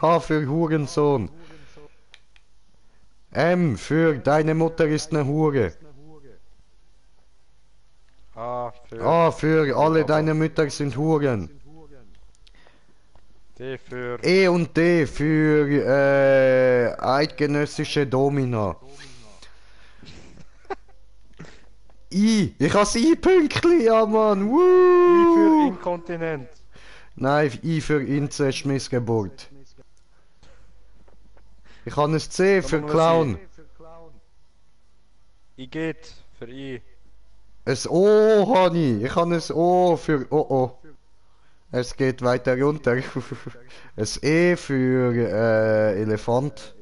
H für Hurensohn. M für deine Mutter ist eine Hure. A für A für alle deine Mütter sind Huren. D für E und D für eidgenössische Domina. I, ich has I-Pünktli, ja Mann. I für Woo! Inkontinent. Nein, I für Inzest, Missgeburt. Ich habe ein C für Nochmal Clown. I geht für I. Ein O habe ich. Ich habe ein O für O. Es geht weiter runter. Ein E für Elefant.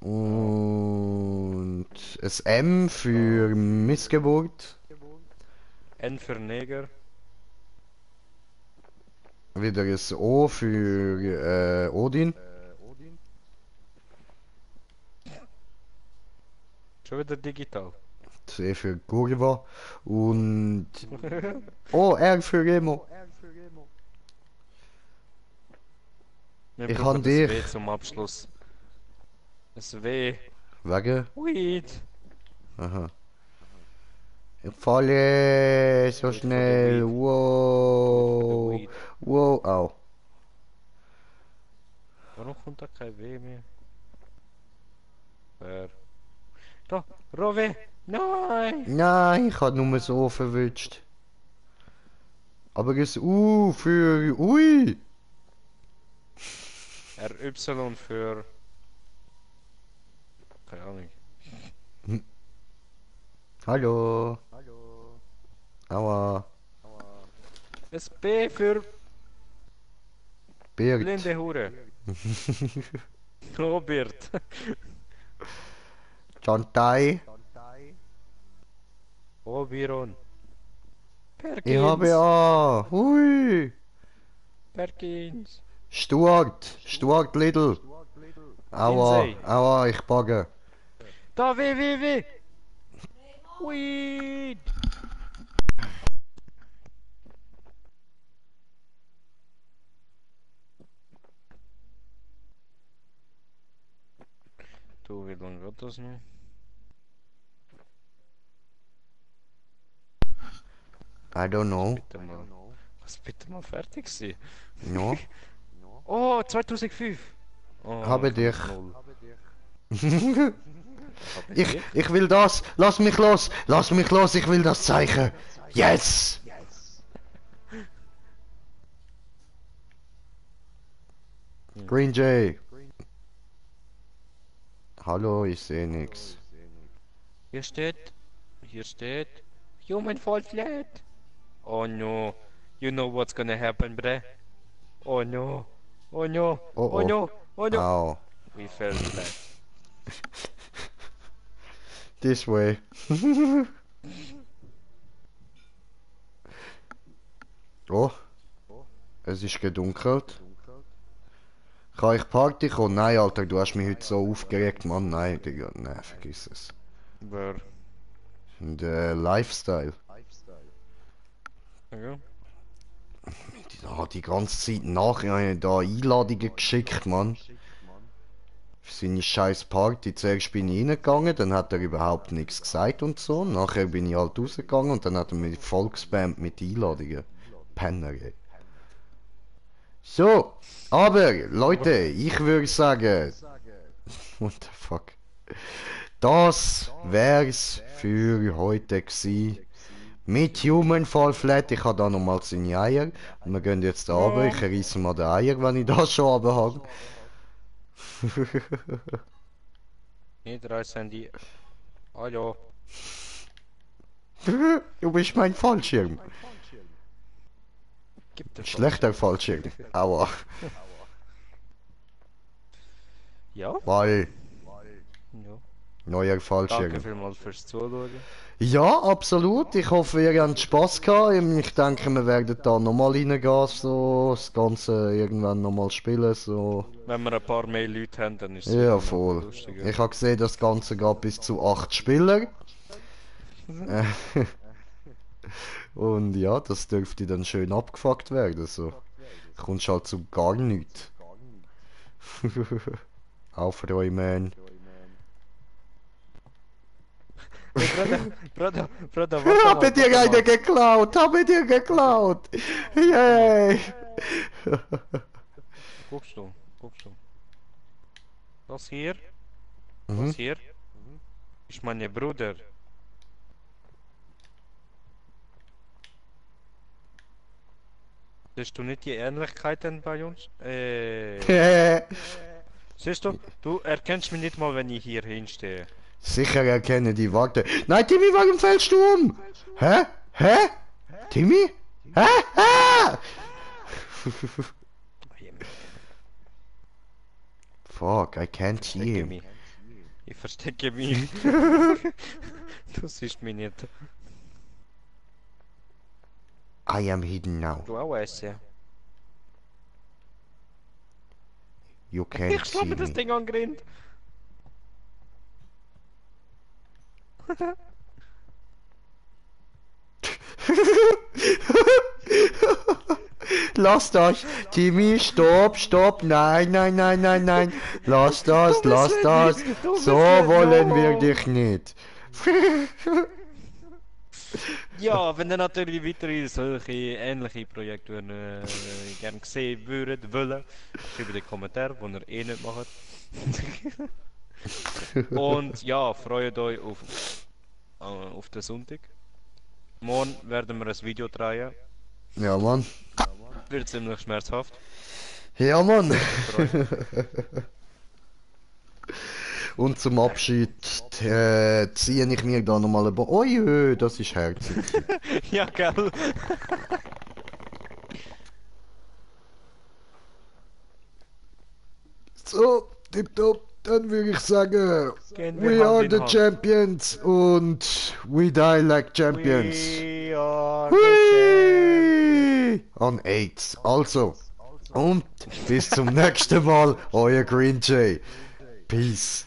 Und ein M für Missgeburt. N für Neger. Wieder ein O für Odin. Schon wieder digital. C für Kurva. Und O, R für Remo. Wir Ich brauchen han das dich. W zum Abschluss. Das W. Wegen? Weed. Aha. Ich falle so Wait for the schnell. weed. Wow. Weed. Wow. Au. Warum kommt da kein W mehr? Wer? Da, Rove! Nein! Nein, ich hab nur so verwünscht. Aber das U für Ui. RY für. Keine Ahnung. Hallo. Aua. Das B für Bird. blinde Hure. Robert. Chantai. Oberon. Perkins. Ich habe A. Hui. Perkins. Stuart. Stuart Little. Aua. Lindsay. Aua, ich bagge. Da, W. Weed. Du, wie lange geht das noch? I don't know. Bitte mal. Was bitte mal fertig sein? No. Oh, 2005. Oh, Habe ich dich. null. Habe Ich will das. Lass mich los. Lass mich los. Ich will das Zeichen. Yes. Green Jay. Hallo, ich sehe nix. Hier steht, Human fall flat. Oh no, you know what's gonna happen, bruh. Oh no, oh no, Oh, oh oh. no, oh no. Au. We fell flat. This way. Oh. Es ist gedunkelt. Kann ich Party kommen? Nein, Alter, du hast mich heute so aufgeregt, Mann. Nein, Digga. Nein, vergiss es. Wer? Der Lifestyle. Ja. Die ganze Zeit nachher da Einladungen geschickt, Mann. Für seine scheiß Party. Zuerst bin ich reingegangen, dann hat er überhaupt nichts gesagt und so. Nachher bin ich halt rausgegangen und dann hat er mich voll gespammt mit Einladungen. Penner, ey. So, aber, Leute, ich würde sagen... What the fuck? Das wär's für heute gsi. Mit Human Fall Flat. Ich habe da nochmal seine Eier. Und wir gehen jetzt runter. Ich reisse mal die Eier, wenn ich das schon runter habe. Nicht reißen die. Hallo. Du bist mein Fallschirm. Gibt es Schlechter Fallschirm. Aua. Ja? Weil, Ja. neuer Danke Fallschirm. vielmals fürs Zuschauen. Ja, absolut. Ich hoffe, ihr habt Spaß gehabt. Ich denke, wir werden da nochmal reingehen, so das Ganze irgendwann nochmal spielen, so. Wenn wir ein paar mehr Leute haben, dann ist es Ja, wieder voll. lustiger. Ich habe gesehen, das Ganze geht bis zu 8 Spieler. Und ja, das dürfte dann schön abgefuckt werden, so. Kommst halt zu gar nichts. Aufräumen. Bruder, warte Habe dir warte eine geklaut! Habe dir geklaut! Yay! Guckst du. Das hier, Mhm. das hier, ist mein Bruder. Siehst du nicht die Ähnlichkeiten bei uns? Siehst du, du erkennst mich nicht mal, wenn ich hier hinstehe. Sicher erkenne die Worte. Nein, Timmy, warum fällst du um? Hä? Hä? Timmy? Hä? Hä? Fuck, I can't see Verstecke him. mich. Ich verstecke mich. Du siehst mich nicht. I am hidden now. Du auch essen. You can't Ich see schlag mir das me. Ding angerinnt. Lasst das! Timmy, stopp, stopp! Nein, nein, nein, nein, nein! Lass das, lass das! So wollen wir dich nicht! Ja, wenn ihr natürlich weitere solche ähnliche Projekte gerne sehen würdet, wollen, schreibt in den Kommentaren, wo ihr eh nicht macht. Und ja, freut euch auf den Sonntag. Morgen werden wir ein Video drehen. Ja, Mann. Wird ziemlich schmerzhaft. Ja, Mann. Freut. Und zum Abschied ziehe ich mir da nochmal ein Oi, das ist herzig. Ja, gell? So, tipptopp, dann würde ich sagen, Gehen wir we Hand are in the Hand. champions und we die like champions. We are the Whee! An AIDS. Also, und bis zum nächsten Mal, euer Green Jay. Peace.